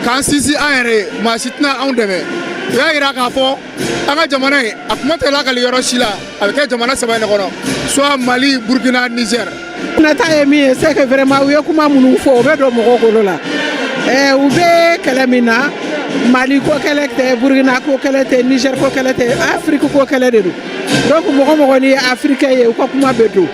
k'an sinsin an yɛrɛ ye, maa si tɛna anw dɛmɛ. U y'a yira k'a fɔ an ka jamana in a kuma tɛ lakali yɔrɔ si la, a bɛ kɛ jamana saba in de kɔnɔ, soit Mali, Burkina, Niger. Nata ye min ye, c'est que vraiment u ye kuma minnu fɔ, o bɛ don mɔgɔw kolo la. U bɛ kɛlɛ min na, Mali ko kɛlɛ tɛ, Burkina ko kɛlɛ tɛ, Niger ko kɛlɛ tɛ, Afrique ko kɛlɛ de don. Donc mɔgɔ mɔgɔ n'i ye africain ye, u ka kuma bɛ don.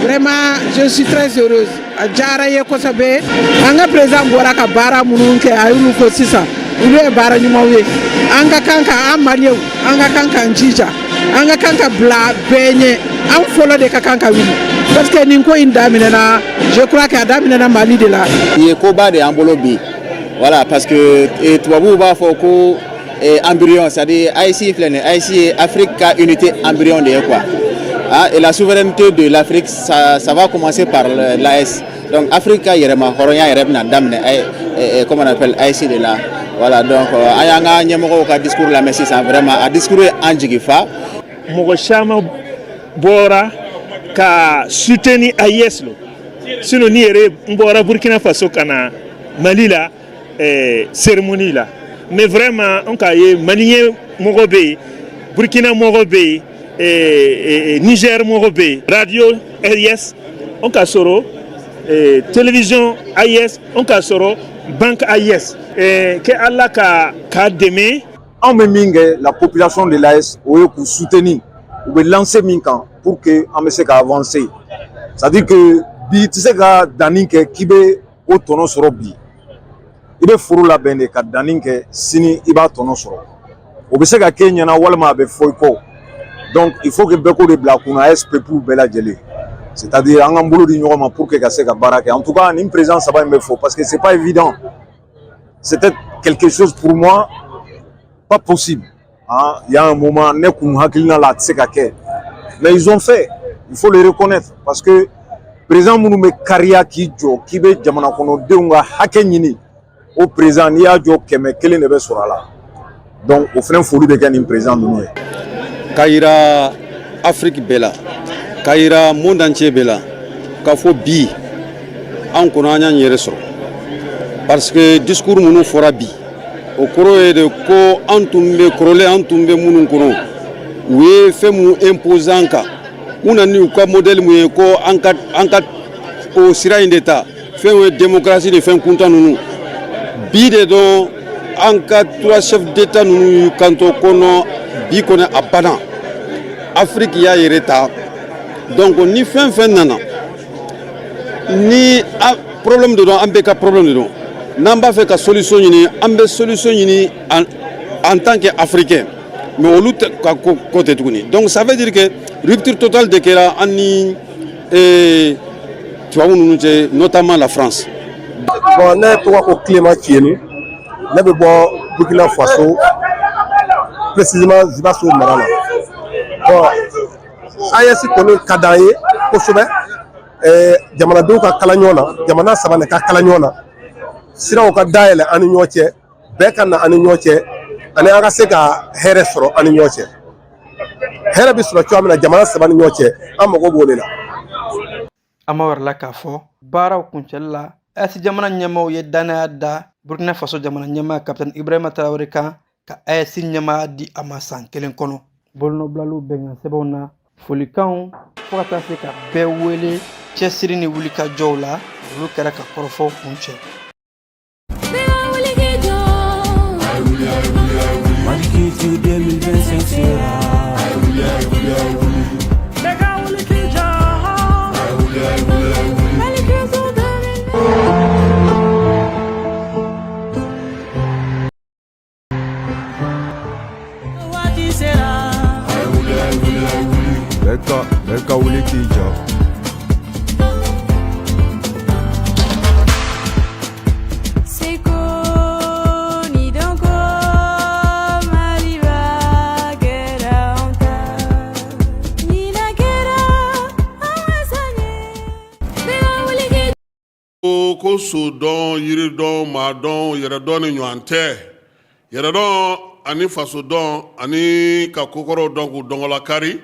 Vraiment, je suis très heureuse, a diyara n ye kosɛbɛ. An ka président bɔra ka baara minnu kɛ, a y'olu fɔ sisan, olu ye baara ɲumanw ye. An ka kan ka an maliyɛnw, an ka kan k'an jija, an ka kan ka bila bɛɛ ɲɛ. An fɔlɔ de ka kan ka wuli parce que nin ko in daminɛna, je crois que a daminɛna Mali de la. Nin ye koba de y'an bolo bi, voilà, parce que tubabuw b'a fɔ ko embryon, c'est à dire AES filɛ nin ye, AES ye Afrique ka unité embryon de ye quoi. Ah, et la souveraineté de l'Afrique, ça va commencer par l'AES. Donc Afrique ka yɛrɛma hɔrɔnya yɛrɛ bɛna daminɛ, comment on appelle, AES de la. Voilà, donc an y'an ka ɲɛmɔgɔw ka discours lamɛn sisan, vraiment a discours ye an jigi fa. Mɔgɔ caman bɔra ka soutenir AES lo, sinon ni yɛrɛ n bɔra Burkina Faso ka na Mali la cérémonie la, mais vraiment an k'a ye malien mɔgɔ bɛ yen, Burkina mɔgɔ bɛ yen, Niger mɔgɔ bɛ yen, radio AES an ka sɔrɔ, télévision AES an ka sɔrɔ, banque AES, que Ala ka k'a dɛmɛ. Anw bɛ min kɛ, la population de l'AES, o ye k'u soutenir u bɛ lancer min kan pour que an bɛ se ka avancer. C'est à dire que bi i tɛ se ka danni kɛ k'i bɛ o tɔnɔ sɔrɔ bi. I bɛ foro labɛn de ka danni kɛ, sini i b'a tɔnɔ sɔrɔ. O bɛ se ka k'e ɲɛna walima a bɛ fɔ i kɔ. Donc il faut que bɛɛ k'o de bila a kunna, AES peuple bɛɛ lajɛlen, c'est à dire an k'an bolo di ɲɔgɔn ma pour que ka se ka baara kɛ. En tout cas, nin président saba in bɛ fɔ parce que c'est pas évident, c'était quelque chose pour moi pas possible, hein. Il y a un moment, ne kun hakilina la a tɛ se ka kɛ, mais ils ont fait, il faut le reconnaître, parce que président minnu bɛ kariya k'i jɔ k'i bɛ jamana kɔnɔdenw ka hakɛ ɲini, o président n'i y'a jɔ 100, 1 de bɛ sɔrɔ a la. Donc o fana foli bɛ kɛ nin président ninnu ye. K'a yira Afrique bɛɛ la, k'a yira monde entier bɛɛ la k'a fɔ bi an kɔnɔ an y'an yɛrɛ sɔrɔ, parce que discours minnu fɔra bi, o kɔrɔ ye de ko an tun bɛ kɔrɔlen, an tun bɛ minnu kɔnɔ, u ye fɛn mun imposer an kan, u nana ni u ka modèle mun ye ko an ka o sira in de ta, fɛn ye démocratie ni fɛn kuntan ninnu. Bi de dɔn an ka trois chefs d'État ninnu y'u kanto kɔnɔ bi kɔni a banna, Afrique y'a yɛrɛ ta. Donc ni fɛn fɛn nana ni a problème de don, an bɛɛ ka problème de don. N'an b'a fɛ ka solution ɲini, an bɛ solution ɲini en tant que africain, mais olu ka ko tɛ tuguni. Donc ça veut dire que rupture totale de kɛra an ni tubabu ninnu cɛ, notamment la France. Bon, ne tɔgɔ ko Clément Tieni, ne bɛ bɔ Burkina Faso, précisément Zibaso mara la. Bon, AES kɔni ka d'an ye kosɛbɛ. Jamanadenw ka kala ɲɔgɔn na, jamana saba de ka kala ɲɔgɔn na, siraw ka dayɛlɛ an ni ɲɔgɔn cɛ, bɛɛ ka na an ni ɲɔgɔn cɛ, ani an ka se ka hɛrɛ sɔrɔ an ni ɲɔgɔn cɛ. Hɛrɛ bɛ sɔrɔ cogoya min na jamana saba ni ɲɔgɔn cɛ, an mago b'o de la. An ma wɛrɛ la k'a fɔ baaraw kuncɛli la, AES jamana ɲɛmaaw ye dannaya da Burkina Faso jamana ɲɛmaa Kapitɛni Ibrahima Traoré kan ka AES ɲɛmaaya di a ma san kelen kɔnɔ. Bolonɔbilaliw, bɛnkan sɛbɛnw na folikanw, fo ka taa se ka bɛɛ wele cɛsiri ni wulikajɔw la, olu kɛra ka kɔrɔfɔw kuncɛ. Mali Culture 2025 sera. Bɛɛ ka wuli k'i jɔ. Seko ni dɔnko Maliba kɛra anw ta. Ɲinan kɛra an ka san ye. Bɛɛ ka wuli k'i Ko so dɔn, yiri dɔn, maa dɔn, yɛrɛ dɔn ni ɲɔgɔn tɛ. Yɛrɛdɔn ani faso dɔn ani ka kokɔrɔw dɔn k'u dɔnkɔlakari,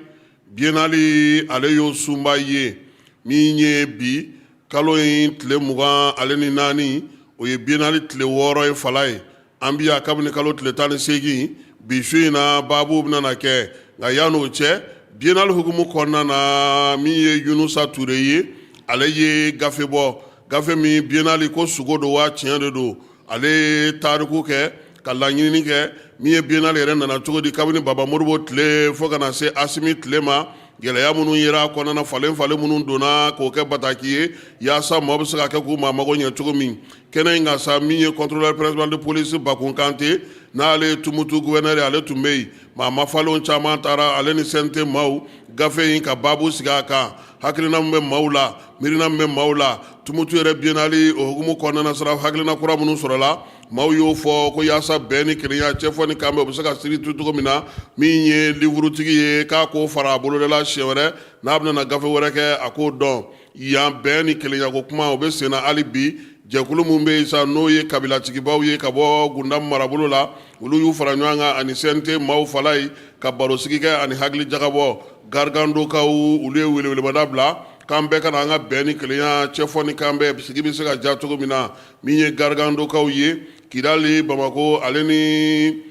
biennale ale y'o sunba ye. Min ye bi kalo in tile 24, o ye biennale tile 6 ye fala ye. An bi yan kabini kalo tile 18, bi su in na baabu bɛna na kɛ. Nka yan'o cɛ, biennale hukumu kɔnɔna na, min ye Yunusa Ture ye, ale ye gafe bɔ, gafe min biennale ko sugo don wa tiɲɛ de don. Ale ye tariku kɛ ka laɲinini kɛ min ye biennale yɛrɛ nana cogo di kabini Baba Modibo tile fo ka na se Asimi tile ma, gɛlɛya minnu yera a kɔnɔna na, falen falen minnu donna k'o kɛ bataki ye yaasa maaw bɛ se ka kɛ k'u maa mago ɲɛ cogo min. Kɛnɛ in kan sa, min ye contrôleur principal de police Bakun Kante, n'ale ye Tumutu gouverneur ye, ale tun bɛ yen. Maa mafalenw caman taara ale ni CNT maaw gafe in ka baabu sigi a kan, hakilina min bɛ maaw la, miirina min bɛ maaw la Tumutu yɛrɛ biennale o hukumu kɔnɔna sira, hakilina kura minnu sɔrɔla, maaw y'o fɔ ko yaasa bɛn ni kelenya, cɛfɔ ni kanbɛn, o bɛ se ka siri tu cogo min na. Min ye livrutigi ye, k'a k'o fara a boloda la siɲɛ wɛrɛ n'a bɛna na gafe wɛrɛ kɛ, a k'o dɔn. Yan bɛn ni kelenya ko kuma, o bɛ senna hali bi. Jɛkulu min bɛ yen sa, n'o ye kabilatigibaw ye ka bɔ Gundam marabolo la, olu y'u fara ɲɔgɔn kan ani CNT maaw fala ye ka barosigi kɛ ani hakili jagabɔ. Garigandokaw, olu ye welewelemada bila k'an bɛɛ ka na an ka bɛn ni kelenya, cɛfɔ ni kanbɛn, sigi bɛ se ka diya cogo min na. Min ye Garigandokaw ye Kidali, Bamakɔ, ale ni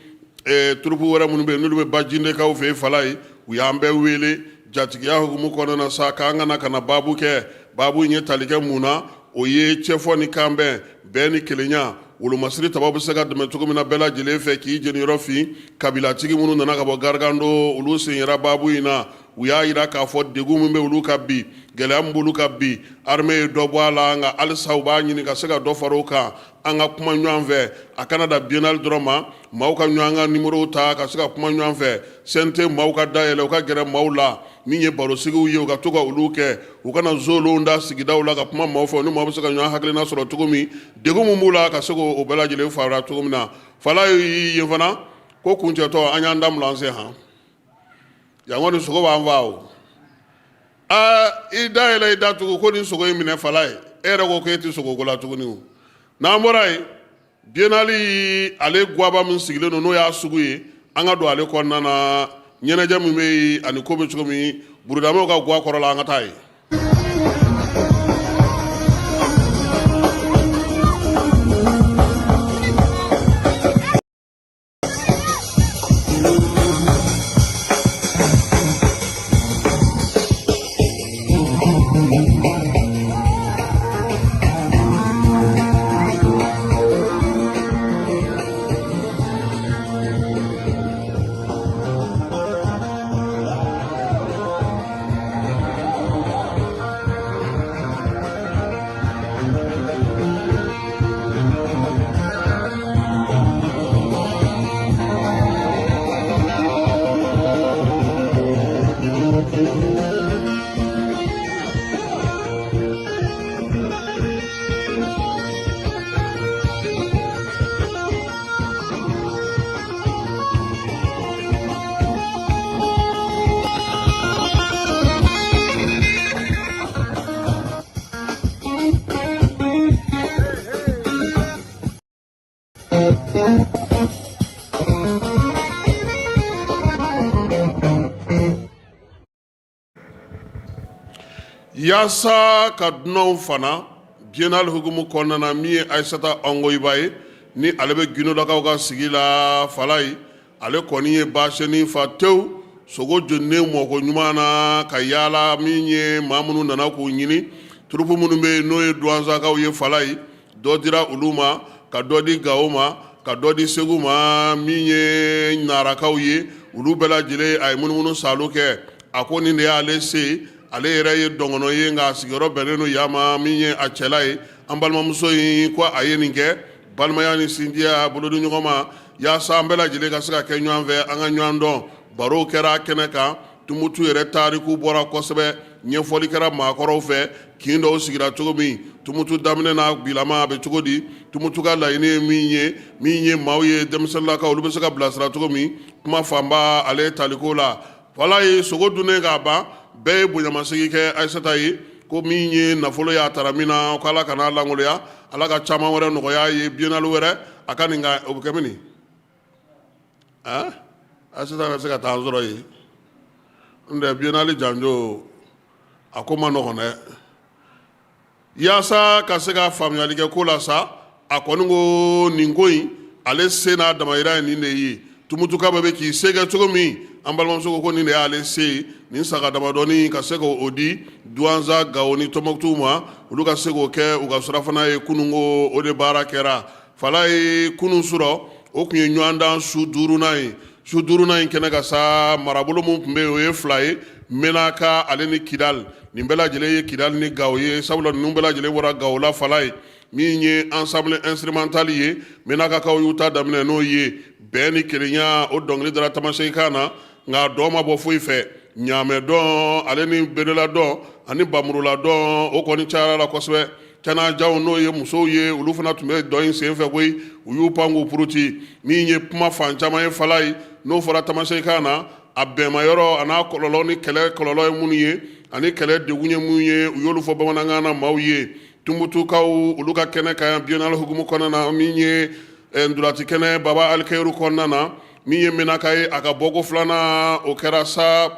turupu wɛrɛ minnu bɛ yen, n'olu bɛ Bajindekaw fɛ yen fala ye, u y'an bɛɛ wele jatigiya hukumu kɔnɔna na sa, k'an ka na ka na baabu kɛ. Baabu in ye tali kɛ mun na? O ye cɛfɔ ni kanbɛn, bɛn ni kelenya, wolomasiri tabaw bɛ se ka dɛmɛ cogo min na bɛɛ lajɛlen fɛ k'i jeniyɔrɔ fin. Kabilatigi minnu nana ka bɔ Garigando, olu sen yera baabu in na. U y'a jira k'a fɔ degun min bɛ olu kan bi, gɛlɛya min b'olu kan bi, armée ye dɔ bɔ a la, nka halisa u b'a ɲini ka se ka dɔ fara o kan. An ka kuma ɲɔgɔn fɛ, a kana dan biennale dɔrɔn ma, maaw ka ɲɔgɔn ka nimorow ta ka se ka kuma ɲɔgɔn fɛ. CNT maaw ka dayɛlɛ, u ka gɛrɛ maaw la. Min ye barosigiw ye, u ka to ka olu kɛ, u kana zolonw da sigidaw la ka kuma maaw fɛ, ni maaw bɛ se ka ɲɔgɔn hakilina sɔrɔ cogo min, degun min b'u la, ka se k'o bɛɛ lajɛlen fara cogo min na. Fala yen fana ko kuncɛtɔ, an y'an da se han yan kɔni, sogo b'an faa o. Aa, i da yɛlɛ, i da tugu ko ni sogo in minɛ fala ye, e yɛrɛ ko k'e tɛ sogo ko la tuguni. O n'an bɔra yen, biennale ale gwaba min sigilen don, n'o y'a sugu ye, an ka don ale kɔnɔna na, ɲɛnajɛ min bɛ yen ani ko bɛ cogo min burudamɛw ka gwa kɔrɔ la, an ka taa yen. Yaasa ka dunanw fana biennale hukumu kɔnɔna na, min ye Ayisata Ɔngoyiba ye, ni ale bɛ Gindolakaw ka sigi la Falayi, ale kɔni ye baseni fa tewu sogo jeninen mɔko ɲuman na ka yaala. Min ye maa minnu nana k'u ɲini, troupe minnu bɛ yen n'o ye Duwanzakaw ye Falayi, dɔ dira olu ma, ka dɔ di Gawo ma, ka dɔ di Segu ma. Min ye Narakaw ye, olu bɛɛ lajɛlen a ye munumunu saalo kɛ. A ko nin de y'ale se, ale yɛrɛ ye dɔngɔnɔ ye, nka a sigiyɔrɔ bɛnnen don yan ma. Min ye a cɛla ye, an balimamuso in ko a ye nin kɛ balimaya ni sinjiya bolodi ɲɔgɔn ma, yaasa an bɛɛ lajɛlen ka se ka kɛ ɲɔgɔn fɛ, an ka ɲɔgɔn dɔn. Barow kɛra kɛnɛ kan, Tumutu yɛrɛ tariku bɔra kosɛbɛ, ɲɛfɔli kɛra maakɔrɔw fɛ, kin dɔw sigira cogo min, Tumutu daminɛ n'a bilama a bɛ cogo di, Tumutu ka laɲini ye min ye, min ye maaw ye denmisɛnninlakaw olu bɛ se ka bilasira cogo min. Kuma fanba ale ye taliko la. Falayi, sogo dunnen k'a ban, bɛɛ ye bonyamasegin kɛ Ayisata ye, ko min ye nafolo ye a taara min na, ko Ala kan'a lankolonya, Ala ka caman wɛrɛ nɔgɔya a ye, biennale wɛrɛ a ka nin ka o bɛ kɛ min Ayisata ka se ka taa an sɔrɔ yen. N tɛ biennale janjo a ko ma nɔgɔn dɛ. Yaasa ka se ka faamuyali kɛ ko la sa, a kɔni ko nin ko in ale se n'a damayira ye nin de ye. Tumutuka bɛɛ bɛ k'i se kɛ cogo min, an balimamuso ko nin de y'ale se ye, nin saga damadɔni ka se k'o di Duwanza, Gawo ni Tɔnbɔkutu ma, olu ka se k'o kɛ u ka surafana ye. Kununko o de baara kɛra Falayi kunun surɔ, o tun ye ɲɔgɔndan su duurunan ye. Su duurunan in kɛnɛ kan sa, marabolo min tun bɛ yen, o ye fila ye, Menaka ale ni Kidali. Nin bɛɛ lajɛlen ye Kidali ni Gawo ye, sabula ninnu bɛɛ lajɛlen bɔra Gawo la. Falayi, min ye ensemble instrumental ye, Menakakaw y'u ta daminɛ n'o ye, bɛn ni kelenya, o dɔnkili dara tamasɛkikan na, nka dɔn ma bɔ foyi fɛ. Ɲaamɛ dɔn ale ni berela dɔn ani bamurula dɔn, o kɔni cayara la kosɛbɛ. Canajanw, n'o ye musow ye, olu fana tun bɛ dɔn in senfɛ koyi, u y'u pan k'u puruti. Min ye kuma fan caman ye Falayi, n'o fɔra tamasɛkikan na, a bɛnma yɔrɔ a n'a kɔlɔlɔ ni kɛlɛ kɔlɔlɔ ye minnu ye ani kɛlɛ degun ye mun ye, u y'olu fɔ bamanankan na maaw ye. Tumutukaw olu ka kɛnɛ kan yan biennale hukumu kɔnɔna na, min ye ntolaci kɛnɛ Baba Alikeyiru kɔnɔna na, min ye Menaka ye, a ka bɔko filanan o kɛra sa,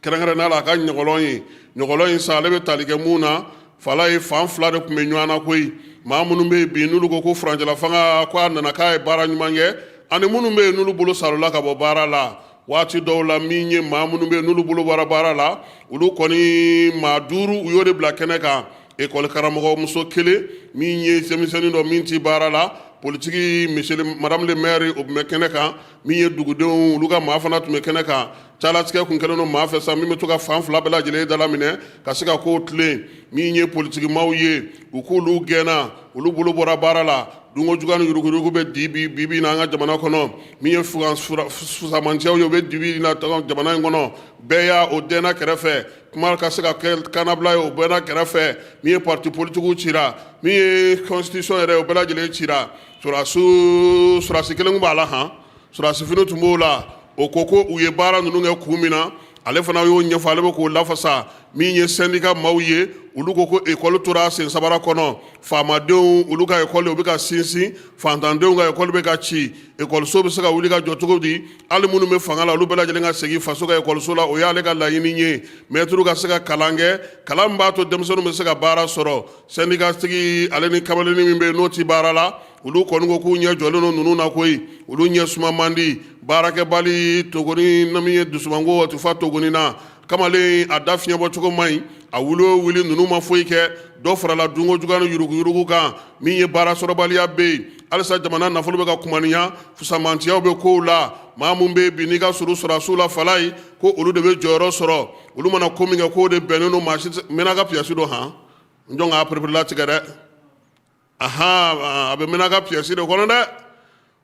kɛrɛnkɛrɛnnenya la a ka ɲɔgɔlɔn ye. Ɲɔgɔlɔn in sa, ale bɛ tali kɛ mun na Falayi? Fan fila de tun bɛ ɲɔgɔn na koyi. Maa minnu bɛ yen bi n'olu ko ko furancɛla fanga ko a nana k'a ye baara ɲuman kɛ, ani minnu bɛ yen n'olu bolo salola ka bɔ baara la waati dɔw la. Min ye maa minnu bɛ yen n'olu bolo bɔra baara la, olu kɔni maa duuru, u y'o de bila kɛnɛ kan: ekɔli karamɔgɔ muso kelen, min ye denmisɛnnin dɔ min tɛ baara la, politiki monsieur madame le maire, o tun bɛ kɛnɛ kan, min ye dugudenw olu ka maa fana tun bɛ kɛnɛ kan. Calatigɛ kun kɛlen don maa fɛ sa min bɛ to ka fan fila bɛɛ lajɛlen dalaminɛ ka se ka kow tilen. Min ye politikimaw ye, u k'olu gɛnna, olu bolo bɔra baara la. Dunko juguya ni yuruguyurugu bɛ di bi bi na an ka jamana kɔnɔ. Min ye fusamanciyaw ye, o bɛ dibi na jamana in kɔnɔ. Bɛɛ y'a o dɛnna kɛrɛfɛ, kuma ka se ka kɛ kannabila ye, o bɛnna kɛrɛfɛ. Min ye parti politikiw cira, min ye constitution yɛrɛ, o bɛɛ lajɛlen cira. Sɔrɔdasi kelen tun b'a la, han, sɔrɔdasi fini tun b'o la. O ko ko u ye baara ninnu kɛ kun min na, ale fana y'o ɲɛfɔ, ale bɛ k'o lafasa. Min ye syndicat maaw ye, olu ko ko ekɔli tora sen sabara kɔnɔ. Faamadenw olu ka ekɔli, o bɛ ka sinsin, fantandenw ka ekɔli bɛ ka ci. Ekɔliso bɛ se ka wuli ka jɔ cogo di? Hali minnu bɛ fanga la, olu bɛɛ lajɛlen ka segin faso ka ekɔliso la, o y'ale ka laɲini ye. Mɛtiriw ka se ka kalan kɛ, kalan min b'a to denmisɛnninw bɛ se ka baara sɔrɔ. Syndicat tigi ale ni kamalennin min bɛ yen n'o tɛ baara la, olu kɔni ko k'u ɲɛ jɔlen don ninnu na koyi, olu ɲɛ suma man di. Baarakɛbali togoni na, min ye dusumango o tɛ fa togoni na. Kamalen a da fiɲɛ bɔ cogo man ɲi, a wuli o wuli, ninnu ma foyi kɛ. Dɔ farala dunko juguya ni yuruguyurugu kan. Min ye baara sɔrɔbaliya bɛ yen halisa, jamana nafolo bɛ ka kumaniya, fusamantiyaw bɛ kow la. Maa min bɛ yen bi n'i ka surun sɔrɔdasiw la Falayi, ko olu de bɛ jɔyɔrɔ sɔrɔ, olu mana ko min kɛ k'o de bɛnnen don. Maa si Menaka pièce don, han, n jɔn k'a pereperelatigɛ dɛ. Ahan, a bɛ Menaka pièce de kɔnɔ dɛ.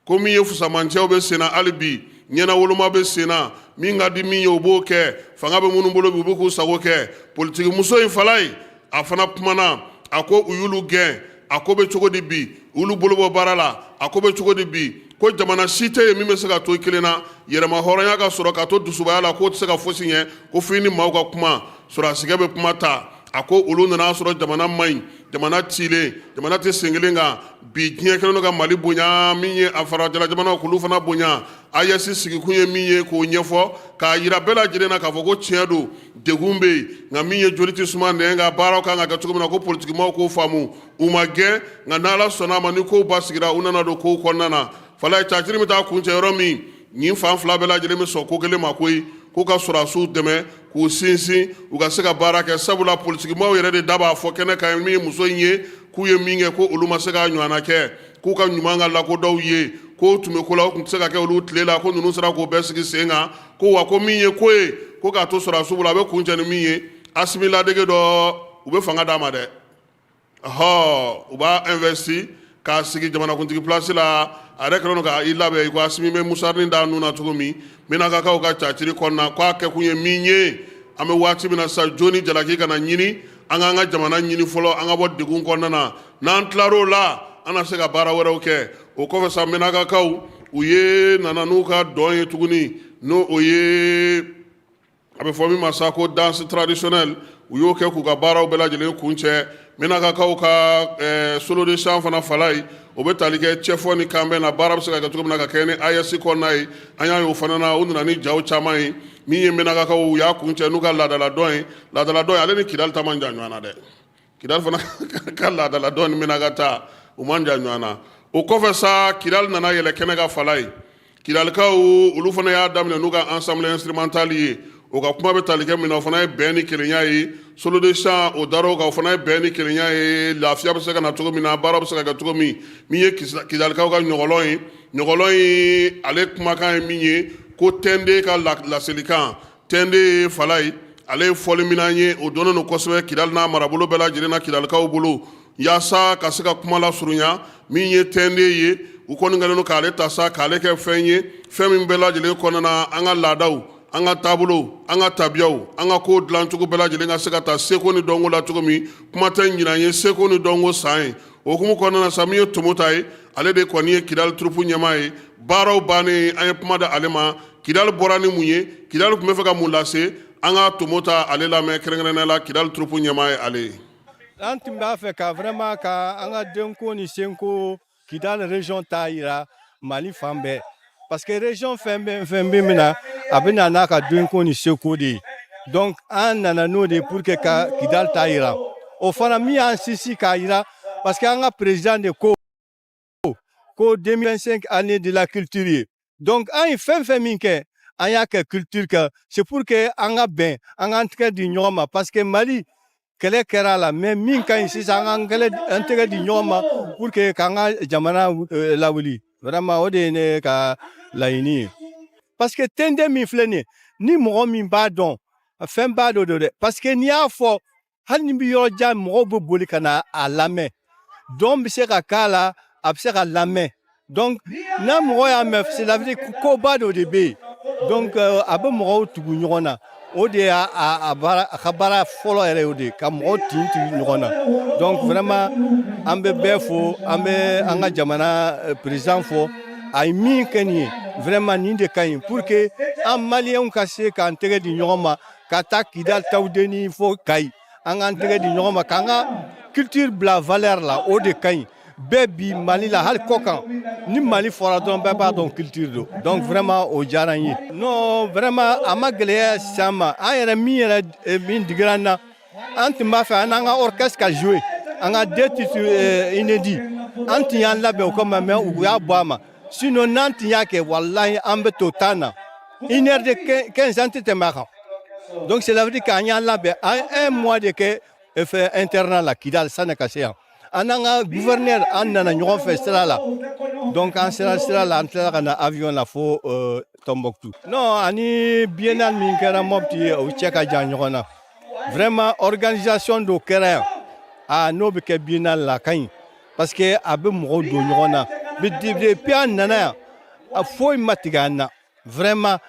Ko min ye fusamancɛw bɛ senna hali bi, ɲɛnawoloma bɛ senna, min ka di min ye o b'o kɛ. Fanga bɛ minnu bolo bi, u bɛ k'u sago kɛ. Politikimuso in Falayi, a fana kumana, a ko u y'olu gɛn, a ko bɛ cogo di bi? U y'olu bolo bɔ baara la, a ko bɛ cogo di bi? Ko jamana si tɛ yen min bɛ se ka to i kelen na, yɛrɛma hɔrɔnya ka sɔrɔ ka to dusubaya la, k'o tɛ se ka fosi ɲɛ, ko f'i ni maaw ka kuma. Sɔrɔdasikɛ bɛ kuma ta, a ko olu nana sɔrɔ jamana man ɲi, jamana cilen, jamana tɛ sen kelen kan bi. Diɲɛ kɛlen don ka Mali bonya, min ye a farajɛla jamanaw k'olu fana bonya. AES sigikun ye min ye k'o ɲɛfɔ k'a yira bɛɛ lajɛlen na k'a fɔ ko tiɲɛ don, degun bɛ yen, nka min ye joli tɛ suma nɛn kan, baaraw kan ka kɛ cogo min na, ko politikimaw k'o faamu. U ma gɛn, nka n'Ala sɔnna a ma, ni kow basigira, u nana don kow kɔnɔna na. Falaye, caciri bɛ taa kuncɛ yɔrɔ min, nin fan fila bɛɛ lajɛlen bɛ sɔn ko kelen ma koyi, k'u ka sɔrɔdasiw dɛmɛ k'u sinsin u ka se ka baara kɛ, sabula politikimaw yɛrɛ de da b'a fɔ kɛnɛ kan, min ye muso in ye, k'u ye min kɛ, ko olu ma se k'a ɲɔgɔnna kɛ, k'u ka ɲuman ka lakodɔw ye, k'o tun bɛ ko la, o tun tɛ se ka kɛ olu tile la, ko ninnu sera k'o bɛɛ sigi sen kan, ko wa ko min ye ko ye, ko k'a to sɔrɔdasiw bolo, a bɛ kuncɛ ni min ye, Asimi ladege dɔ, u bɛ fanga d'a ma dɛ. Ɔhɔ, u b'a investi k'a sigi jamanakuntigi place la. A yɛrɛ kɛlen don ka i labɛn i ko Asimi bɛ musarini d'a nun na cogo min. Menakakaw ka caciri kɔnɔna, k'a kɛkun ye min ye, an bɛ waati min na sisan, jo ni jalaki kana ɲini an k'an ka jamana ɲini fɔlɔ, an ka bɔ degun kɔnɔna na. N'an tilar'o la, an na se ka baara wɛrɛw kɛ. O kɔfɛ sa, Menakakaw, u ye nana n'u ka dɔn ye tuguni, n'o o ye a bɛ fɔ min ma sa ko danse traditionnelle. U y'o kɛ k'u ka baaraw bɛɛ lajɛlen kuncɛ. Menakakaw ka solo de chant fana, Falaye, o bɛ tali kɛ cɛfɔ ni kanbɛn na, baara bɛ se ka kɛ cogo min na ka kɛ ni AES kɔnɔna ye. An y'a ye o fana na, u nana ni jaw caman ye. Min ye Menakakaw, u y'a kuncɛ n'u ka laadala dɔn ye. Laadala dɔn ale ni Kidali ta man jan ɲɔgɔn na dɛ. Kidali fana ka laadala dɔn ni Menaka ta, u man jan ɲɔgɔn na. O kɔfɛ sa, Kidali nana yɛlɛ kɛnɛ kan, Falaye. Kidalikaw, olu fana y'a daminɛ n'u ka ensemble instrumental ye. O ka kuma bɛ tali kɛ min na, o fana ye bɛn ni kelenya ye. Solo de chant, o dar'o kan, o fana ye bɛn ni kelenya ye, lafiya bɛ se ka na cogo min na, baara bɛ se ka kɛ cogo min. Min ye Kidalikaw ka ɲɔgɔlɔn ye, ɲɔgɔlɔn ye, ale kumakan ye min ye, ko tɛnden ka laselikan. Tɛnden ye, Falaye, ale ye fɔliminan ye, o dɔnnen don kosɛbɛ Kidali n'a marabolo bɛɛ lajɛlen na Kidalikaw bolo, yaasa ka se ka kuma lasurunya. Min ye tɛnden ye, u kɔni kɛlen don k'ale ta sa k'ale kɛ fɛn ye, fɛn min bɛɛ lajɛlen kɔnɔna na, an ka laadaw, an ka taabolow, an ka tabiyaw, an ka kow dilancogo bɛɛ lajɛlen ka se ka taa seko ni dɔnko la cogo min. Kuma tɛ, ɲinan ye seko ni dɔnko san ye. O hukumu kɔnɔna na sa, min ye Tomota ye, ale de kɔni ye Kidali troupe ɲɛmaa ye. Baaraw bannen, an ye kuma di ale ma. Kidali bɔra ni mun ye? Kidali tun bɛ fɛ ka mun lase? An ka Tomota ale lamɛn, kɛrɛnkɛrɛnnenya la Kidali troupe ɲɛmaa ye ale ye. An tun b'a fɛ ka vraiment ka an ka denko ni senko Kidali région ta yira Mali fan bɛɛ, parce que région fɛn bɛɛ fɛn bɛ min na, a bɛ na n'a ka denko ni seko de ye. Donc an nana n'o de ye pour que ka Kidali ta yira. O fana min y'an sinsin k'a yira, parce que an ka président de ko 2025 année de la culture ye. Donc an ye fɛn fɛn min kɛ, an y'a kɛ culture kɛ, c'est pour que an ka bɛn, an k'an tɛgɛ di ɲɔgɔn ma, parce que Mali kɛlɛ kɛra a la, mais min ka ɲi sisan, an k'an kɛlɛ, an tɛgɛ di ɲɔgɔn ma pour que k'an ka jamana lawuli. Vraiment, o de ye ne ka laɲini ye, parce que tende min filɛ nin ye, ni mɔgɔ min b'a dɔn, fɛn b'a dɔ don dɛ, parce que n'i y'a fɔ, hali ni bɛ yɔrɔ jan, mɔgɔw bɛ boli ka na a lamɛn. Dɔn bɛ se ka k'a la, a bɛ se ka lamɛn. Donc n'a mɔgɔ y'a mɛn, cela veut dire koba dɔ de bɛ yen. Donc a bɛ mɔgɔw tugu ɲɔgɔn na. O de y'a a baara, a ka baara fɔlɔ yɛrɛ y'o de ye, ka mɔgɔw tin tugu ɲɔgɔn na. Donc vraiment, an bɛ bɛɛ fo, an bɛ an ka jamana président fo. A ye min kɛ nin ye, vraiment nin de ka ɲi pour que an Maliyɛnw ka se k'an tɛgɛ di ɲɔgɔn ma, ka taa Kidali, Tawudeni fo Kayi, an k'an tɛgɛ di ɲɔgɔn ma, k'an ka culture bila valeur la. O de ka ɲi bɛɛ bi Mali la, hali kɔ kan. Ni Mali fɔra dɔrɔn, bɛɛ b'a dɔn culture don. Donc vraiment, o diyara n ye. Non, vraiment, a ma gɛlɛya s'an ma. An yɛrɛ min yɛrɛ min digira an na, an tun b'a fɛ an n'an ka orchestre ka jouer an ka deux titres inédits. An tun y'an labɛn o kama, mais u y'a bɔ a ma. Sinon n'an tun y'a kɛ, walahi, an bɛ to tan na, une heure de 15, an tɛ tɛmɛ a kan. Donc cela veut dire k'an y'an labɛn, an un mois de kɛ fɛ internat la Kidali sani ka se yan. An n'an ka gouverneur, an nana ɲɔgɔn fɛ sira la. Donc an sera sira la, an tilala ka na avion la fo Tombouctou. Non, ani biennale min kɛra Mopti, o cɛ ka jan ɲɔgɔn na. Vraiment, organisation dɔ kɛra yan, a n'o bɛ kɛ biennale la, a ka ɲi, parce que a bɛ mɔgɔw don ɲɔgɔn na. Depuis an nana yan, a foyi ma tigɛ an na. Vraiment,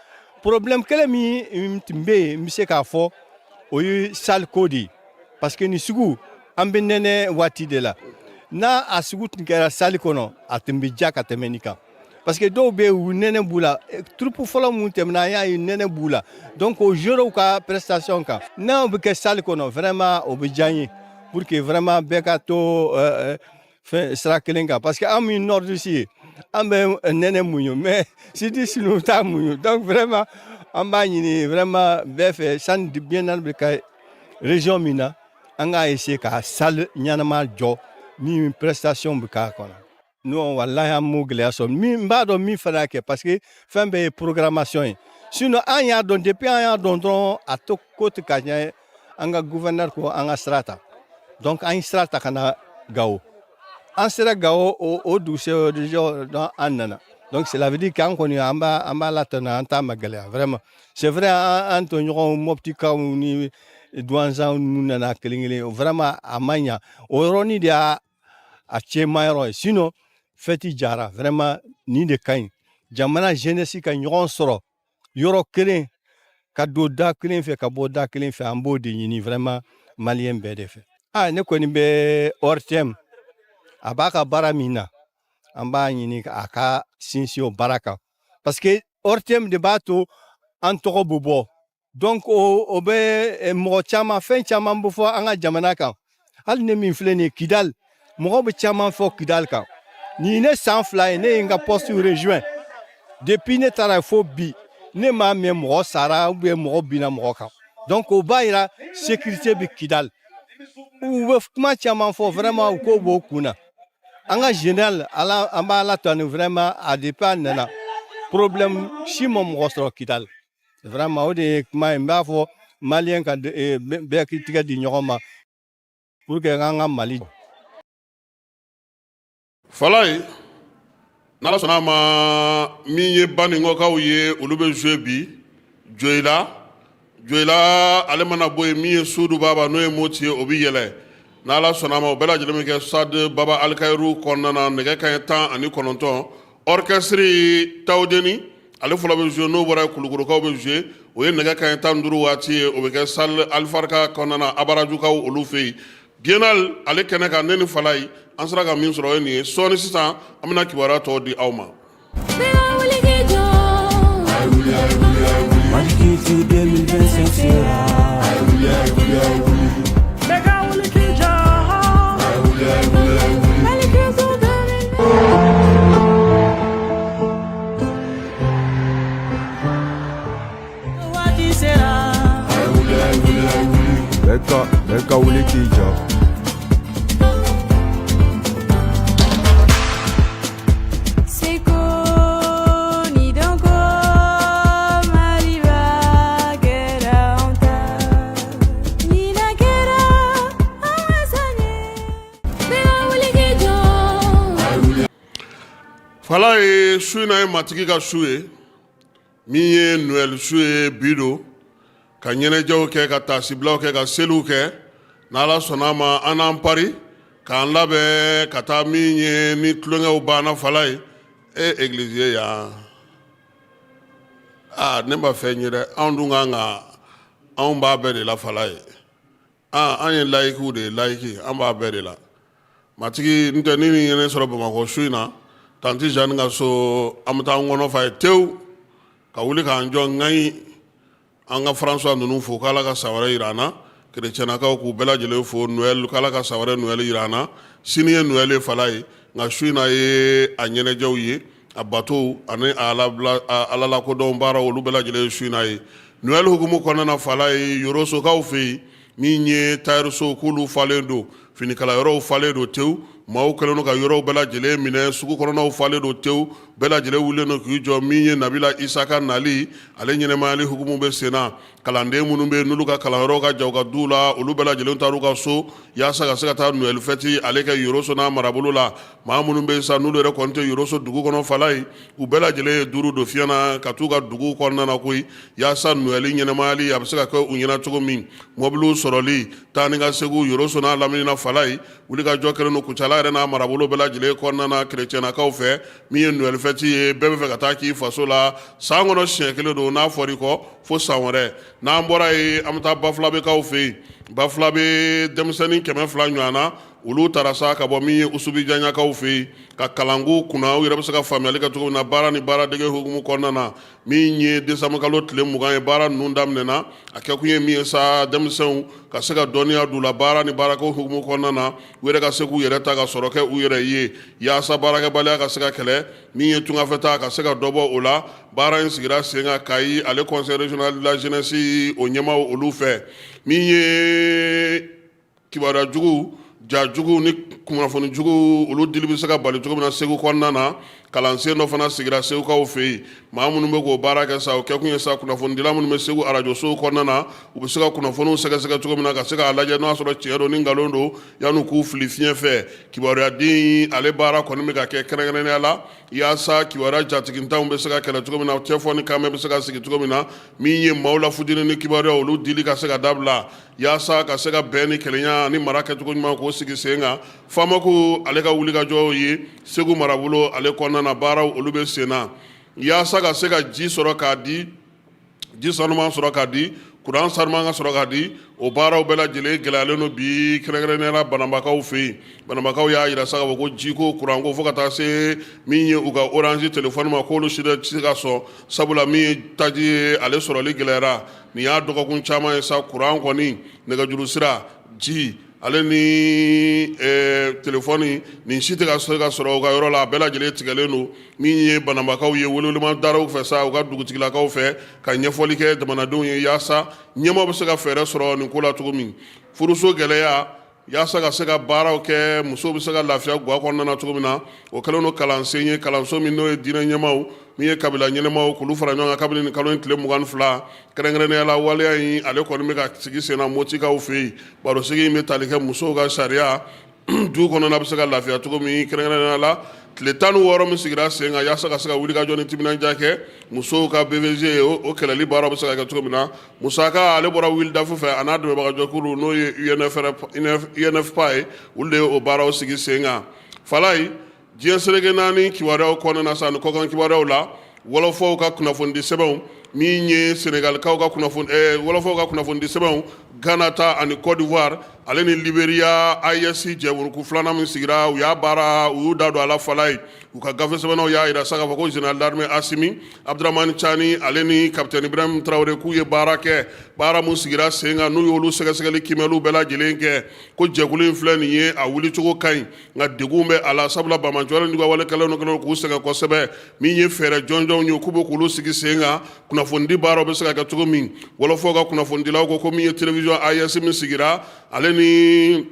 problème kelen min tun bɛ yen, n bɛ se k'a fɔ, o ye salle ko de ye, parce que nin sugu, an bɛ nɛnɛ waati de la. N'a a sugu tun kɛra salle kɔnɔ, a tun bɛ ja ka tɛmɛ nin kan, parce que dɔw bɛ yen, u nɛnɛ b'u la. Troupe fɔlɔ mun tɛmɛna, an y'a ye nɛnɛ b'u la, donc o jouer ka prestation kan. N'a bɛ kɛ salle kɔnɔ, vraiment o bɛ diya n ye, pour que vraiment bɛɛ ka to fɛn sira kelen kan, parce que an min nordiste ye. An bɛ nɛnɛ muɲu, mais sudiste ninnu t'a muɲu. Donc vraiment, an b'a ɲini vraiment bɛɛ fɛ, CHAN biennale bɛ kɛ région min na, an k'a essayer ka salle ɲɛnama jɔ min prestation bɛ k'a kɔnɔ. Non, walahi, an m'o gɛlɛya sɔrɔ. Min n b'a dɔn min fana y'a kɛ, parce que fɛn bɛɛ ye programmation ye. Sinon an y'a dɔn, depuis an y'a dɔn dɔrɔn, a to ko tɛ ka ɲɛ. An ka gouverneur ko an ka sira ta, donc an ye sira ta ka na Gawo. An sera Gawo o dugusɛjɛ, donc an nana. Donc cela veut dire qu'an kɔni an b'a latɛnɛ, an t'a ma gɛlɛya. Vraiment, c'est vrai, an tɔɲɔgɔnw Mɔptikaw ni Duwanzan ninnu nana kelen kelen, vraiment a ma ɲa. O yɔrɔnin de y'a a cɛma yɔrɔ ye. Sinon fête jara vraiment. Nin de ka ɲi, jamana jeunesse ka ɲɔgɔn sɔrɔ yɔrɔ kelen, ka don da kelen fɛ, ka bɔ da kelen fɛ. An b'o de ɲini vraiment malien bɛɛ de fɛ. Ah, ne kɔni bɛ ORTM, a b'a ka baara min na, an b'a ɲini a ka sinsin o baara kan, parce que ORTM de b'a to an tɔgɔ bɛ bɔ. Donc o bɛ mɔgɔ caman, fɛn caman bɛ fɔ an ka jamana kan. Hali ne min filɛ nin ye Kidal, mɔgɔw bɛ caman fɔ Kidal kan. Nin ye ne san 2 ye, ne ye n ka poste rejoint. Depuis ne taara fo bi, ne m'a mɛn mɔgɔ sara ou bien mɔgɔ binna mɔgɔ kan. Donc o b'a yira sécurité bɛ Kidal. U bɛ kuma caman fɔ vraiment, u k'o b'o kun na. An ka général, ala, an b'a ala tanu vraiment. A depuis a nana, problème si ma mɔgɔ sɔrɔ Kidal. Vraiment, o de ye kuma ye. N b'a fɔ malien ka bɛɛ k'i tigɛ di ɲɔgɔn ma pour que an ka Mali. Falaye, n'Ala sɔnna a ma, min ye Baninkɔkaw ye, olu bɛ jouer bi Joyila. Joyila ale mana bɔ yen, min ye Sudu Baba, n'o ye Moti ye, o bɛ yɛlɛ. N'Ala sɔnna a ma, o bɛɛ lajɛlen bɛ kɛ stade Baba Alikayiru kɔnɔna na, nɛgɛ kanɲɛ 19. Orchestre Tawudeni, ale fɔlɔ bɛ jouer. N'o bɔra yen, Kulukorokaw bɛ jouer. O ye nɛgɛ kanɲɛ 15 waati ye. O bɛ kɛ salle Alifarika kɔnɔna na, Abarajukaw olu fɛ yen. Biennale ale kɛnɛ kan, ne ni Falaye, an sera ka min sɔrɔ, o ye nin ye. Sɔɔni sisan, an bɛna kibaruya tɔw di aw ma. Mali Culture 2025 sera. Bɛɛ ka wuli k'i jɔ. Mali Culture 2000 waati sera. Bɛɛ ka wuli k'i jɔ. Seko ni dɔnko, Maliba kɛra anw ta. Ɲinan kɛra an ka san ye. Bɛɛ ka wuli k'i jɔ. Falaye, su in na ye matigi ka su ye, min ye Noël su ye bi don, ka ɲɛnajɛw kɛ, ka taasibilaw kɛ, ka seliw kɛ. N'Ala sɔnna a ma, an n'an pari k'an labɛn ka taa min ye ni tulonkɛw banna. Falaye, e église ye yan. Aa, ne ma fɛn ye dɛ. Anw dun kan ka, anw b'a bɛɛ de la. Falaye, aa, an ye layikiw de ye, layiki, an b'a bɛɛ de la. Matigi n tɛ ni nin ye ne sɔrɔ Bamakɔ su in na, tanti Jeanne ka so, an bɛ taa an kɔnɔ fa ye tewu, ka wuli k'an jɔ ŋayi, an ka François ninnu fo k'Ala ka san wɛrɛ yira an na. Kerecɛnakaw k'u bɛɛ lajɛlen fo Noël, k'Ala ka san wɛrɛ Noël yira an na. Sini ye Noël ye, Falaye, nka su in na ye a ɲɛnajɛw ye, a batow ani a Ala lakodɔn baaraw, olu bɛɛ lajɛlen ye su in na ye. Noël hukumu kɔnɔna na, Falaye, Yorosokaw fɛ yen, min ye tayɛrisow, k'olu falen don, finikalayɔrɔw falen don tewu, maaw kɛlen don ka yɔrɔw bɛɛ lajɛlen minɛ, sugu kɔnɔnaw falen don tewu, bɛɛ lajɛlen wulilen don k'i jɔ. Min ye Nabila Isa ka nali, ale ɲɛnɛmayali hukumu bɛ sen na. Kalanden minnu bɛ yen n'olu ka kalanyɔrɔw ka jan u ka duw la, olu bɛɛ lajɛlen taar'u ka so yaasa ka se ka taa Noël fête ale kɛ Yoroso n'a marabolo la. Maa minnu bɛ yen sa, n'olu yɛrɛ kɔni tɛ Yoroso dugu kɔnɔ, Falaye, u bɛɛ lajɛlen ye duuru don fiɲɛ na ka t'u ka dugu kɔnɔna na koyi, yaasa Noël ɲɛnɛmayali a bɛ se ka kɛ u ɲɛna cogo min. Mɔbiliw sɔrɔli, taa ni ka segin Yoroso n'a lamini na, Falaye, wulikajɔ kɛlen don Kucala yɛrɛ n'a marabolo bɛɛ lajɛlen kɔnɔna na kerecɛnakaw fɛ. Min ye Noël fête ye, bɛɛ bɛ fɛ ka taa k'i faso la. San kɔnɔ siɲɛ kelen don, n'a fɔra i kɔ fo san wɛrɛ. N'an bɔra yen, an bɛ taa Bafulabekaw fɛ yen. Bafulabe denmisɛnnin 200 ɲɔgɔn na, Olu taara sa ka bɔ min ye Usubijaɲakaw fɛ yen ka kalan k'u kunna, u yɛrɛ bɛ se ka faamuyali kɛ cogo min na baara ni baaradege hukumu kɔnɔna na. Min ye décembre kalo tile 20 ye, baara ninnu daminɛna. A kɛkun ye min ye sa, denmisɛnw ka se ka dɔnniya d'u la baara ni baarako hukumu kɔnɔna na, u yɛrɛ ka se k'u yɛrɛ ta ka sɔrɔ kɛ u yɛrɛ ye, yaasa baarakɛbaliya ka se ka kɛlɛ, min ye tungafɛtaa ka se ka dɔ bɔ o la. Baara in sigira sen kan Kayi ale conseil régional de la jeunesse o ɲɛmaaw olu fɛ. Min ye kibaruya jugu, ja jugu ni kunnafoni jugu, olu dili bɛ se ka bali cogo min na Segu kɔnɔna na, kalansen dɔ fana sigira Segukaw fɛ yen. Maa minnu bɛ k'o baara kɛ sa, o kɛkun ye sa, kunnafonidila minnu bɛ Segu arajosow kɔnɔna na, u bɛ se ka kunnafoniw sɛgɛsɛgɛ cogo min na, ka se k'a lajɛ n'o y'a sɔrɔ tiɲɛ don ni nkalon don, yanni k'u fili fiɲɛ fɛ. Kibaruya di ale baara kɔni bɛ ka kɛ kɛrɛnkɛrɛnnenya la yaasa kibaruya jatigintanw bɛ se ka kɛlɛ cogo min na, cɛfɔ ni kanbɛn bɛ se ka sigi cogo min na, min ye maaw lafuteni ni kibaruya olu dili ka se ka dabila, yaasa ka se ka bɛn ni kelenya ni mara kɛcogo ɲuman k'o sigi sen kan. FAMACHO ale ka wulikajɔ ye Segu marabolo ale kɔnɔna na, baaraw olu bɛ sen na yaasa ka se ka ji sɔrɔ k'a di, ji sanuman sɔrɔ k'a di, kuran sanuman ka sɔrɔ k'a di. O baaraw bɛɛ lajɛlen gɛlɛyalen don bi, kɛrɛnkɛrɛnnenya la Banambakaw fɛ yen. Banambakaw y'a jira sa k'a fɔ ko jiko, kuranko, fo ka taa se min ye u ka orange telefɔni ma, k'olu si tɛ se ka sɔn, sabula min ye taji ye, ale sɔrɔli gɛlɛyara. Nin y'a dɔgɔkun caman ye sa, kuran kɔni, nɛgɛjuru sira, ji ale ni telefɔni, nin si tɛ ka se ka sɔrɔ u ka yɔrɔ la. A bɛɛ lajɛlen tigɛlen don. Min ye Banambakaw ye, welewelema dara u fɛ sa, u ka dugutigilakaw fɛ, ka ɲɛfɔli kɛ jamanadenw ye yaasa ɲɛmaaw bɛ se ka fɛɛrɛ sɔrɔ nin ko la cogo min. Furuso gɛlɛya, yaasa ka se ka baaraw kɛ, musow bɛ se ka lafiya gwa kɔnɔna na cogo min na, o kɛlen don kalansen ye, kalanso min n'o ye diinɛ ɲɛmaaw, min ye kabila ɲɛnɛmaw, k'olu fara ɲɔgɔn kan kabini nin kalo in tile 22. Kɛrɛnkɛrɛnnenya la, waleya in ale kɔni bɛ ka sigi sen na Motikaw fɛ yen. Barosigi in bɛ tali kɛ musow ka sariya, du kɔnɔna bɛ se ka lafiya cogo min, kɛrɛnkɛrɛnnenya la tile 16 min sigira sen kan yaasa ka se ka wulikajɔ ni timinandiya kɛ musow ka BVG, o kɛlɛli baara bɛ se ka kɛ cogo min na. Musaka ale bɔra WILDAF fɛ, a n'a dɛmɛbagajɛkulu n'o ye UNFPA ye, olu de ye o baaraw sigi sen kan. Falayi, diɲɛ seleke naani kibaruyaw kɔnɔna na sa, ani kɔkan kibaruyaw la, wɔlɔfɔw ka kunnafonidi sɛbɛnw, min ye Senegalikaw ka kunnafoni wɔlɔfɔw ka kunnafonidi sɛbɛnw, Ghana ta ani Côte d'Ivoire ale ni Liberia, AES jɛmuruku filanan min sigira, u y'a baara, u y'u da don a la. Falayi, u ka gafe sɛbɛnnaw y'a jira sa k'a fɔ ko général d'armée Asimi, Abdramani Cani ale ni capitaine Ibrahim Traoré, k'u ye baara kɛ. Baara min sigira sen kan, n'u y'olu sɛgɛsɛgɛli kiimɛliw bɛɛ lajɛlen kɛ, ko jɛkulu in filɛ nin ye, a wulicogo ka ɲi, nka degun bɛ a la, sabula banbaanciwale ni wale kɛlen kɛlen k'u sɛgɛn kosɛbɛ. Min ye fɛɛrɛ jɔnjɔnw ye, k'u bɛ k'olu sigi sen kan, kunnafonidi baaraw bɛ se ka kɛ cogo min. Wɔlɔfɔw ka kunnafonidilaw ko min ye télévision AES min sigira, ale ni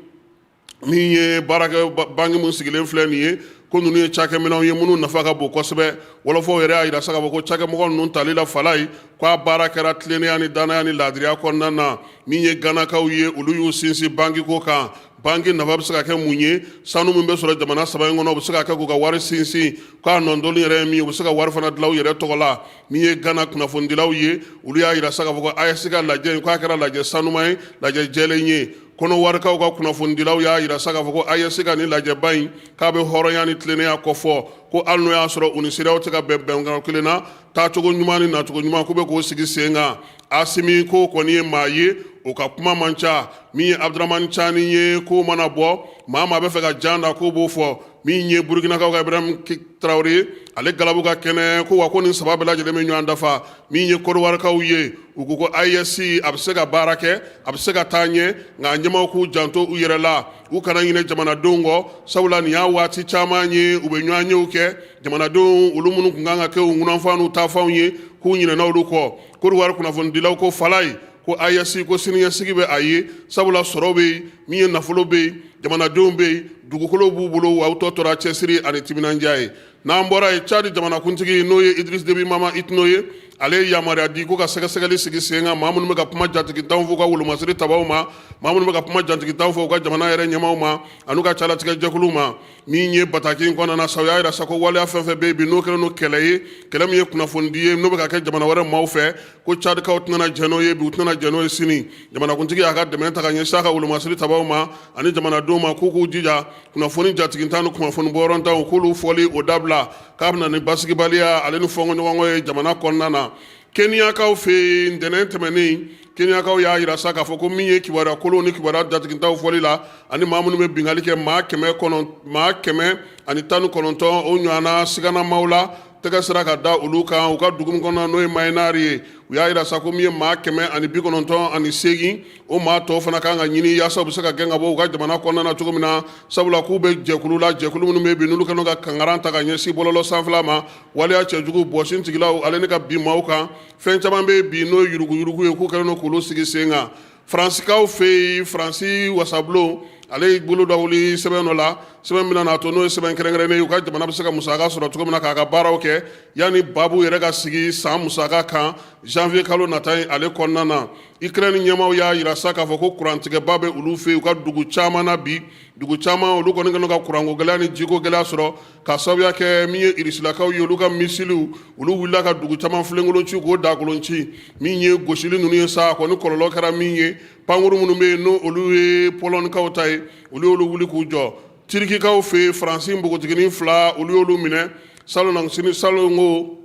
min ye baarakɛ banque min sigilen filɛ nin ye, ko ninnu ye cakɛminɛnw ye minnu nafa ka bon kosɛbɛ. Wɔlɔfɔw yɛrɛ y'a jira sa k'a fɔ ko cakɛmɔgɔ ninnu tali la Falayi, k'a baara kɛra tilennenya ni dannaya ni laadiriya kɔnɔna na. Min ye Ganakaw ye, olu y'u sinsin banque ko kan. Banque nafa bɛ se ka kɛ mun ye? Sanu min bɛ sɔrɔ jamana saba in kɔnɔ, u bɛ se ka kɛ k'u ka wari sinsin, k'a nɔntɔli yɛrɛ ye min ye, u bɛ se ka wari fana dilan u yɛrɛ tɔgɔ la. Min ye Gana kunnafonidilaw ye, olu y'a jira sa k'a fɔ ko AES ka lajɛ in, k'a kɛra lajɛ sanuman ye, lajɛ jɛlen ye. Kɔnɔwarikaw ka kunnafonidilaw y'a jira sa k'a fɔ ko AES ka nin lajɛba in, k'a bɛ hɔrɔnya ni tilennenya kofɔ, ko hali n'o y'a sɔrɔ u ni CEDEAO tɛ ka bɛn bɛnkan kelen na, taacogo ɲuman ni nacogo ɲuman, k'u bɛ k'o sigi sen kan. Asimi ko kɔni ye maa ye, o ka kuma man ca. Min ye Abdramani Cani ye, ko mana bɔ maa maa bɛ fɛ ka jan da, k'o b'o fɔ. Min ye Burukinakaw ka Ibrahim Traoré ye, ale galabu ka kɛnɛ, ko wa ko nin saba bɛɛ lajɛlen bɛ ɲɔgɔn dafa. Min ye Kɔdiwarikaw ye, u ko ko AES a bɛ se ka baara kɛ, a bɛ se ka taa ɲɛ, nka ɲɛmaaw k'u janto u yɛrɛ la, u kana ɲinɛ jamanadenw kɔ, sabula nin y'a waati caman ye u bɛ ɲɔgɔnyew kɛ, jamanadenw olu minnu tun kan ka kɛ u ŋunanfanw n'u taafanw ye, k'u ɲinɛna olu kɔ. Kɔdiwari kunnafonidilaw ko Falayi, ko AES ko siniɲɛsigi bɛ a ye, sabula sɔrɔ bɛ yen, min ye nafolo bɛ yen, jamanadenw bɛ yen, dugukolo b'u bolo, wa u tɔ tora cɛsiri ani timinandiya ye. N'an bɔra yen, Cadi jamanakuntigi n'o ye Idris Debi Mama Itno ye, ale ye yamaruya di ko ka sɛgɛsɛgɛli sigi sen kan, maa minnu bɛ ka kuma jatigintanw fɔ u ka wolomasiri tabaw ma, maa minnu bɛ ka kuma jatigintanw fɔ u ka jamana yɛrɛ ɲɛmaaw ma an'u ka calatigɛ jɛkuluw ma. Min ye bataki in kɔnɔna na sa, u y'a jira sa ko waleya fɛn fɛn bɛ yen bi, n'o kɛlen don kɛlɛ ye, kɛlɛ min ye kunnafonidi ye, n'o bɛ ka kɛ jamana wɛrɛ maaw fɛ, ko Cadikaw tɛna jɛn n'o ye bi, u tɛna jɛn n'o ye sini. Jamanakuntigi y'a ka dɛmɛ ta ka ɲɛsin a ka wolomasiri tabaw ma ani jamanadenw ma, k'u k'u jija kunnafoni jatigintan ni kunnafoni bɔyɔrɔntanw, k'olu fɔli o dabila, k'a bɛ na ni basigibaliya ale ni fɔnkɔɲɔgɔnkɔ ye jamana kɔnɔna na. Keniyakaw fɛ yen, ntɛnɛn tɛmɛnen, Kenyakaw y'a jira sa k'a fɔ ko min ye kibaruya kolon ni kibaruya datigintaw fɔli la ani maa minnu bɛ binkanni kɛ maa 119 o ɲɔgɔnna siganamaw la tɛgɛ sera ka da olu kan u ka dugu min kɔnɔ n'o ye Mayinari ye. U y'a jira sa ko min ye maa 198 o maa tɔw fana kan ka ɲini yaasa u bɛ se ka gɛn ka bɔ u ka jamana kɔnɔna na cogo min na, sabula k'u bɛ jɛkulu la, jɛkulu minnu bɛ bi n'olu kɛlen ka kankaran ta ka ɲɛsin bɔlɔlɔ sanfɛla ma, waleya cɛjugu bɔsin tigilaw ale ni ka bin maaw kan. Fɛn caman bɛ bi n'o ye yuruguyurugu ye k'u kɛlen don k'olu sigi sen kan. Faransikaw fɛ yen, Faransi wasabulon ale ye bolo da wuli sɛbɛn dɔ la, sɛbɛn min n'a to n'o ye sɛbɛn kɛrɛnkɛrɛnnen ye, u ka jamana bɛ se ka musaka sɔrɔ cogo min na k'a ka baaraw kɛ yanni babu yɛrɛ ka sigi san musaka kan janvier kalo nata in ale kɔnɔna na. Ukraine ɲɛmaaw y'a jira sa k'a fɔ ko kurantigɛba bɛ olu fɛ yen u ka dugu caman na bi, dugu caman olu kɔni kɛlen don ka kuranko gɛlɛya ni jiko gɛlɛya sɔrɔ ka sababuya kɛ min ye Irisilakaw ye, olu ka misiliw olu wulila ka dugu caman filenkolon ci k'o dakolon ci. Min ye gosili ninnu ye sa, a kɔni kɔlɔlɔ kɛra min ye, pankuru minnu bɛ yen n'o olu ye Polɔnikaw ta ye, olu y'olu wuli k'u jɔ. Tirikikaw fɛ yen, Faransi npogotiginin 2 olu y'olu minɛ salon sini salon ko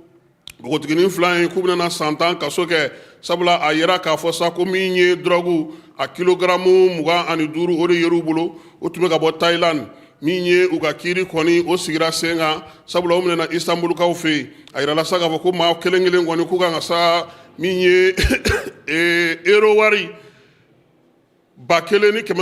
npogotiginin 2 in k'u bɛna san 10 kaso kɛ, sabula a yera k'a fɔ sa ko min ye dɔrɔgu a kilogaramu 25 o de yer'u bolo, o tun bɛ ka bɔ Thaïlande. Min ye u ka kiiri kɔni o sigira sen kan, sabula o minɛna Istanbulkaw fɛ yen. A yirala sa k'a fɔ ko maa kelen kelen kɔni k'u kan ka sa min ye euro wari 1990,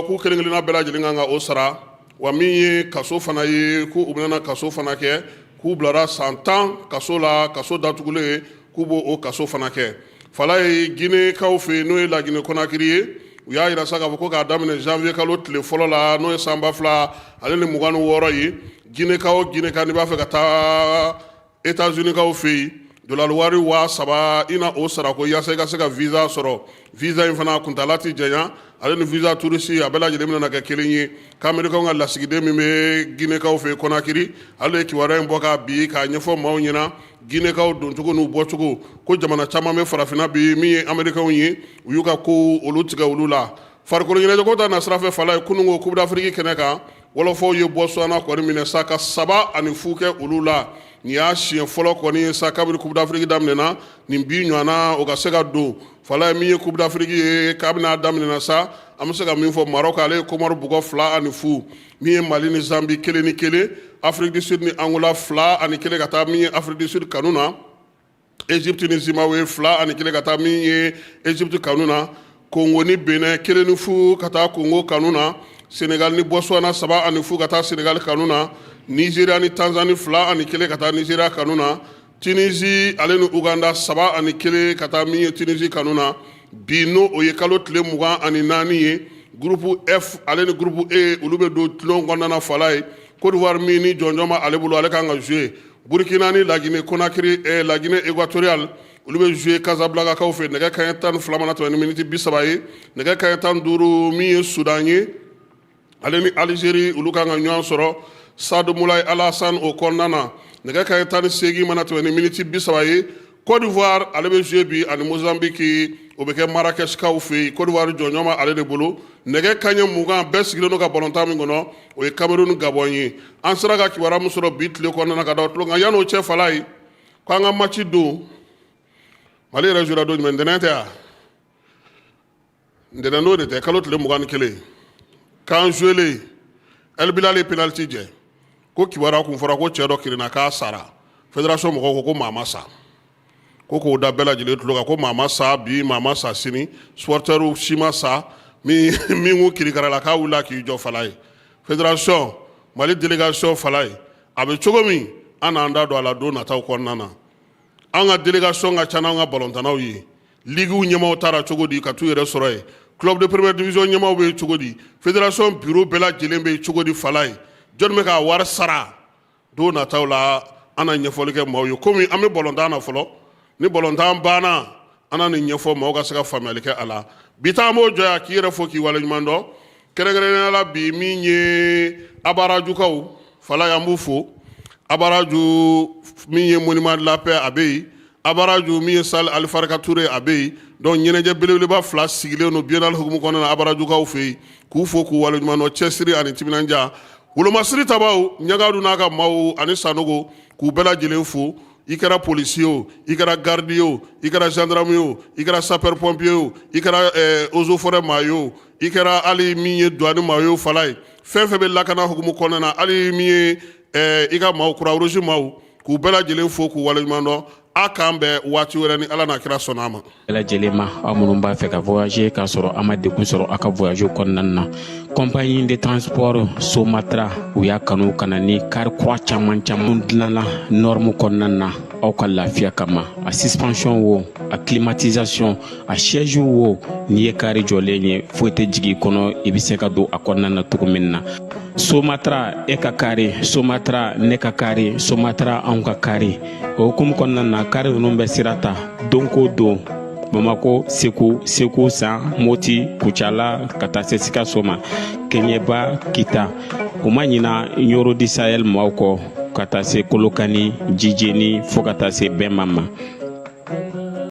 k'u kelen kelenna bɛɛ lajɛlen kan ka o sara. Wa min ye kaso fana ye, k'u u bɛna kaso fana kɛ, k'u bilara san 10 kaso la, kaso datugulen ye, k'u b'o o kaso fana kɛ. Falaye, Ginekaw fɛ yen, n'o ye Laginɛ Konakiri ye, u y'a jira sa k'a fɔ ko k'a daminɛ janvier kalo tile fɔlɔ la, n'o ye san 2026 ye, Gineka o Gineka n'i b'a fɛ ka taa États-Unis-kaw fɛ yen, dolari wari 3000 i na o sara ko yaasa i ka se ka visa sɔrɔ. Visa in fana kuntaala tɛ janya, ale ni visa touriste a bɛɛ lajɛlen bɛna kɛ kelen ye. K'Amerikaw ka lasigiden min bɛ Ginekaw fɛ yen Konakiri, ale ye kibaruya in bɔ k'a bi k'a ɲɛfɔ maaw ɲɛna Ginekaw doncogo n'u bɔcogo, ko jamana caman bɛ farafinna bi min ye Amerikaw ye, u y'u ka ko olu tigɛ olu la. Farikolo ɲɛnajɛko ta nasira fɛ, Falaye, kununko Coupe d'Afrique kɛnɛ kan, wɔlɔfɔw ye Botswana kɔni minɛ sa ka 3-0 kɛ olu la. Nin y'a siɲɛ fɔlɔ kɔni ye sa kabini Coupe d'Afrique daminɛna nin bi ɲɔgɔnna o ka se ka don. Falaye, min ye Coupe d'Afrique ye kabini a daminɛna sa, an bɛ se ka min fɔ, Maroc ale ye Comore bugɔ 2-0, min ye Mali ni Zambie 1-1, Afrique du Sud ni Angola 2-1 ka taa min ye Afrique du Sud kanu na, Egypte ni Zimbabwe 2-1 ka taa min ye Egypte kanu na, Congo ni Benin 1-0 ka taa Congo kanu na, Sénégal ni Botswana 3-0 ka taa Sénégal kanu na, Nigeria ni Tanzanie 2-1 ka taa Nigeria kanu na, Tunisie ale ni Uganda 3-1 ka taa min ye Tunisie kanu na. Bi n'o o ye kalo tile 24 ye, groupe F ale ni groupe E olu bɛ don tulon kɔnɔna na. Falaye, Côte d'Ivoire min ni jɔnjɔn ma ale bolo, ale kan ka jouer. Burkina ni Laginɛ Conakry, Laginɛ équatoriale, olu bɛ jouer Casablanca-kaw fɛ nɛgɛ kanɲɛ 12 mana tɛmɛ ni miniti 30 ye. Nɛgɛ kanɲɛ 15, min ye Soudan ye, ale ni Algérie olu kan ka ɲɔgɔn sɔrɔ Stade Moulay Alassane o kɔnɔna na. Nɛgɛ kanɲɛ 18 mana tɛmɛ ni miniti 30 ye, Côte d'Ivoire ale bɛ jouer bi ani Mozambique, o bɛ kɛ Marrakech-kaw fɛ yen. Côte d'Ivoire jɔnjɔn ma ale de bolo. Nɛgɛ kanɲɛ 20, bɛɛ sigilen don ka balontan min kɔnɔ, o ye Cameroun Gabon ye. An sera ka kibaruya min sɔrɔ bi tile kɔnɔna na ka da o tulo kan, yan'o cɛ, Falaye, k'an ka match don, Mali yɛrɛ jouera don jumɛn? Ntɛnɛn tɛ wa? Ntɛnɛn don de tɛ, kalo tile 21 k'an jouelen, El Bilal ye penalty jɛ, ko kibaruya kun fɔra ko cɛ dɔ kirinna k'a sara. Fédération mɔgɔw ko ko maa ma sa, ko k'o da bɛɛ lajɛlen tulo kan ko maa ma sa bi, maa ma sa sini, supporters si ma sa. Min min kun kirikarala k'a wulila k'i jɔ. Falaye, fédération Mali délégation, Falaye, a bɛ cogo min, an n'an da don a la don nataw kɔnɔna na. An ka délégation ka ca n'an ka balontannaw ye. Liguew ɲɛmaaw taara cogo di ka t'u yɛrɛ sɔrɔ yen? Club de première division ɲɛmaaw bɛ cogo di? Fédération bureau bɛɛ lajɛlen bɛ cogo di? Falaye, jɔnni bɛ k'a wari sara? Don nataw la, an na ɲɛfɔli kɛ maaw ye. Komi an bɛ balontan na fɔlɔ, ni balontan banna, an na nin ɲɛfɔ maaw ka se ka faamuyali kɛ a la. Bi ta, an b'o jɔ yan k'i yɛrɛ fo k'i waleɲuman dɔn, kɛrɛnkɛrɛnnenya la bi min ye Abarajukaw, Falaye, an b'u fo. Abaraju min ye monument de la paix, a bɛ yen. Abaraju min ye salle Alifarika Ture, a bɛ yen. Donc ɲɛnajɛ belebeleba fila sigilen don biennale hukumu kɔnɔna na Abarajukaw fɛ yen, k'u fo k'u waleɲuman dɔn, cɛsiri ani timinandiya. Wolomasiri tabaw, Ɲagadu n'a ka maaw ani Sanogo, k'u bɛɛ lajɛlen fo. I kɛra polisi ye o, i kɛra garidi ye o, i kɛra gendarme ye o, i kɛra sapeur pompier ye o, i kɛra eaux et forêts maa ye o, i kɛra hali min ye douane maa ye o, fala ye fɛn fɛn bɛ lakana hukumu kɔnɔna na, hali min ye i ka maaw, croix rouge maaw, k'u bɛɛ lajɛlen fo k'u waleɲuman dɔn. A k'an bɛn waati wɛrɛ ni Ala n'a kira sɔnna a ma. Bɛɛ lajɛlen ma, aw minnu b'a fɛ ka voyager k'a sɔrɔ a ma degun sɔrɔ aw ka voyage kɔnɔna na, compagnie de transport Somatra, u y'a kanu ka na ni car kura caman caman dilanna norme kɔnɔna na aw ka lafiya kama. A suspension wo, a climatisation, a siège wo, n'i ye kari jɔlen ye, foyi tɛ jigin i kɔnɔ, i bɛ se ka don a kɔnɔna na cogo min na. Somatra e ka kari, Somatra ne ka kari, Somatra anw ka kari. O hukumu kɔnɔna na, kari ninnu bɛ sira ta don ko don, Bamako, Segu, Segu San, Moti, Kucala, ka taa se Sikaso ma, Keɲeba, Kita. U ma ɲina Ɲoro du Sahel maaw kɔ, ka taa se Kolokani, Jijeni, fo ka taa se Bɛnba ma.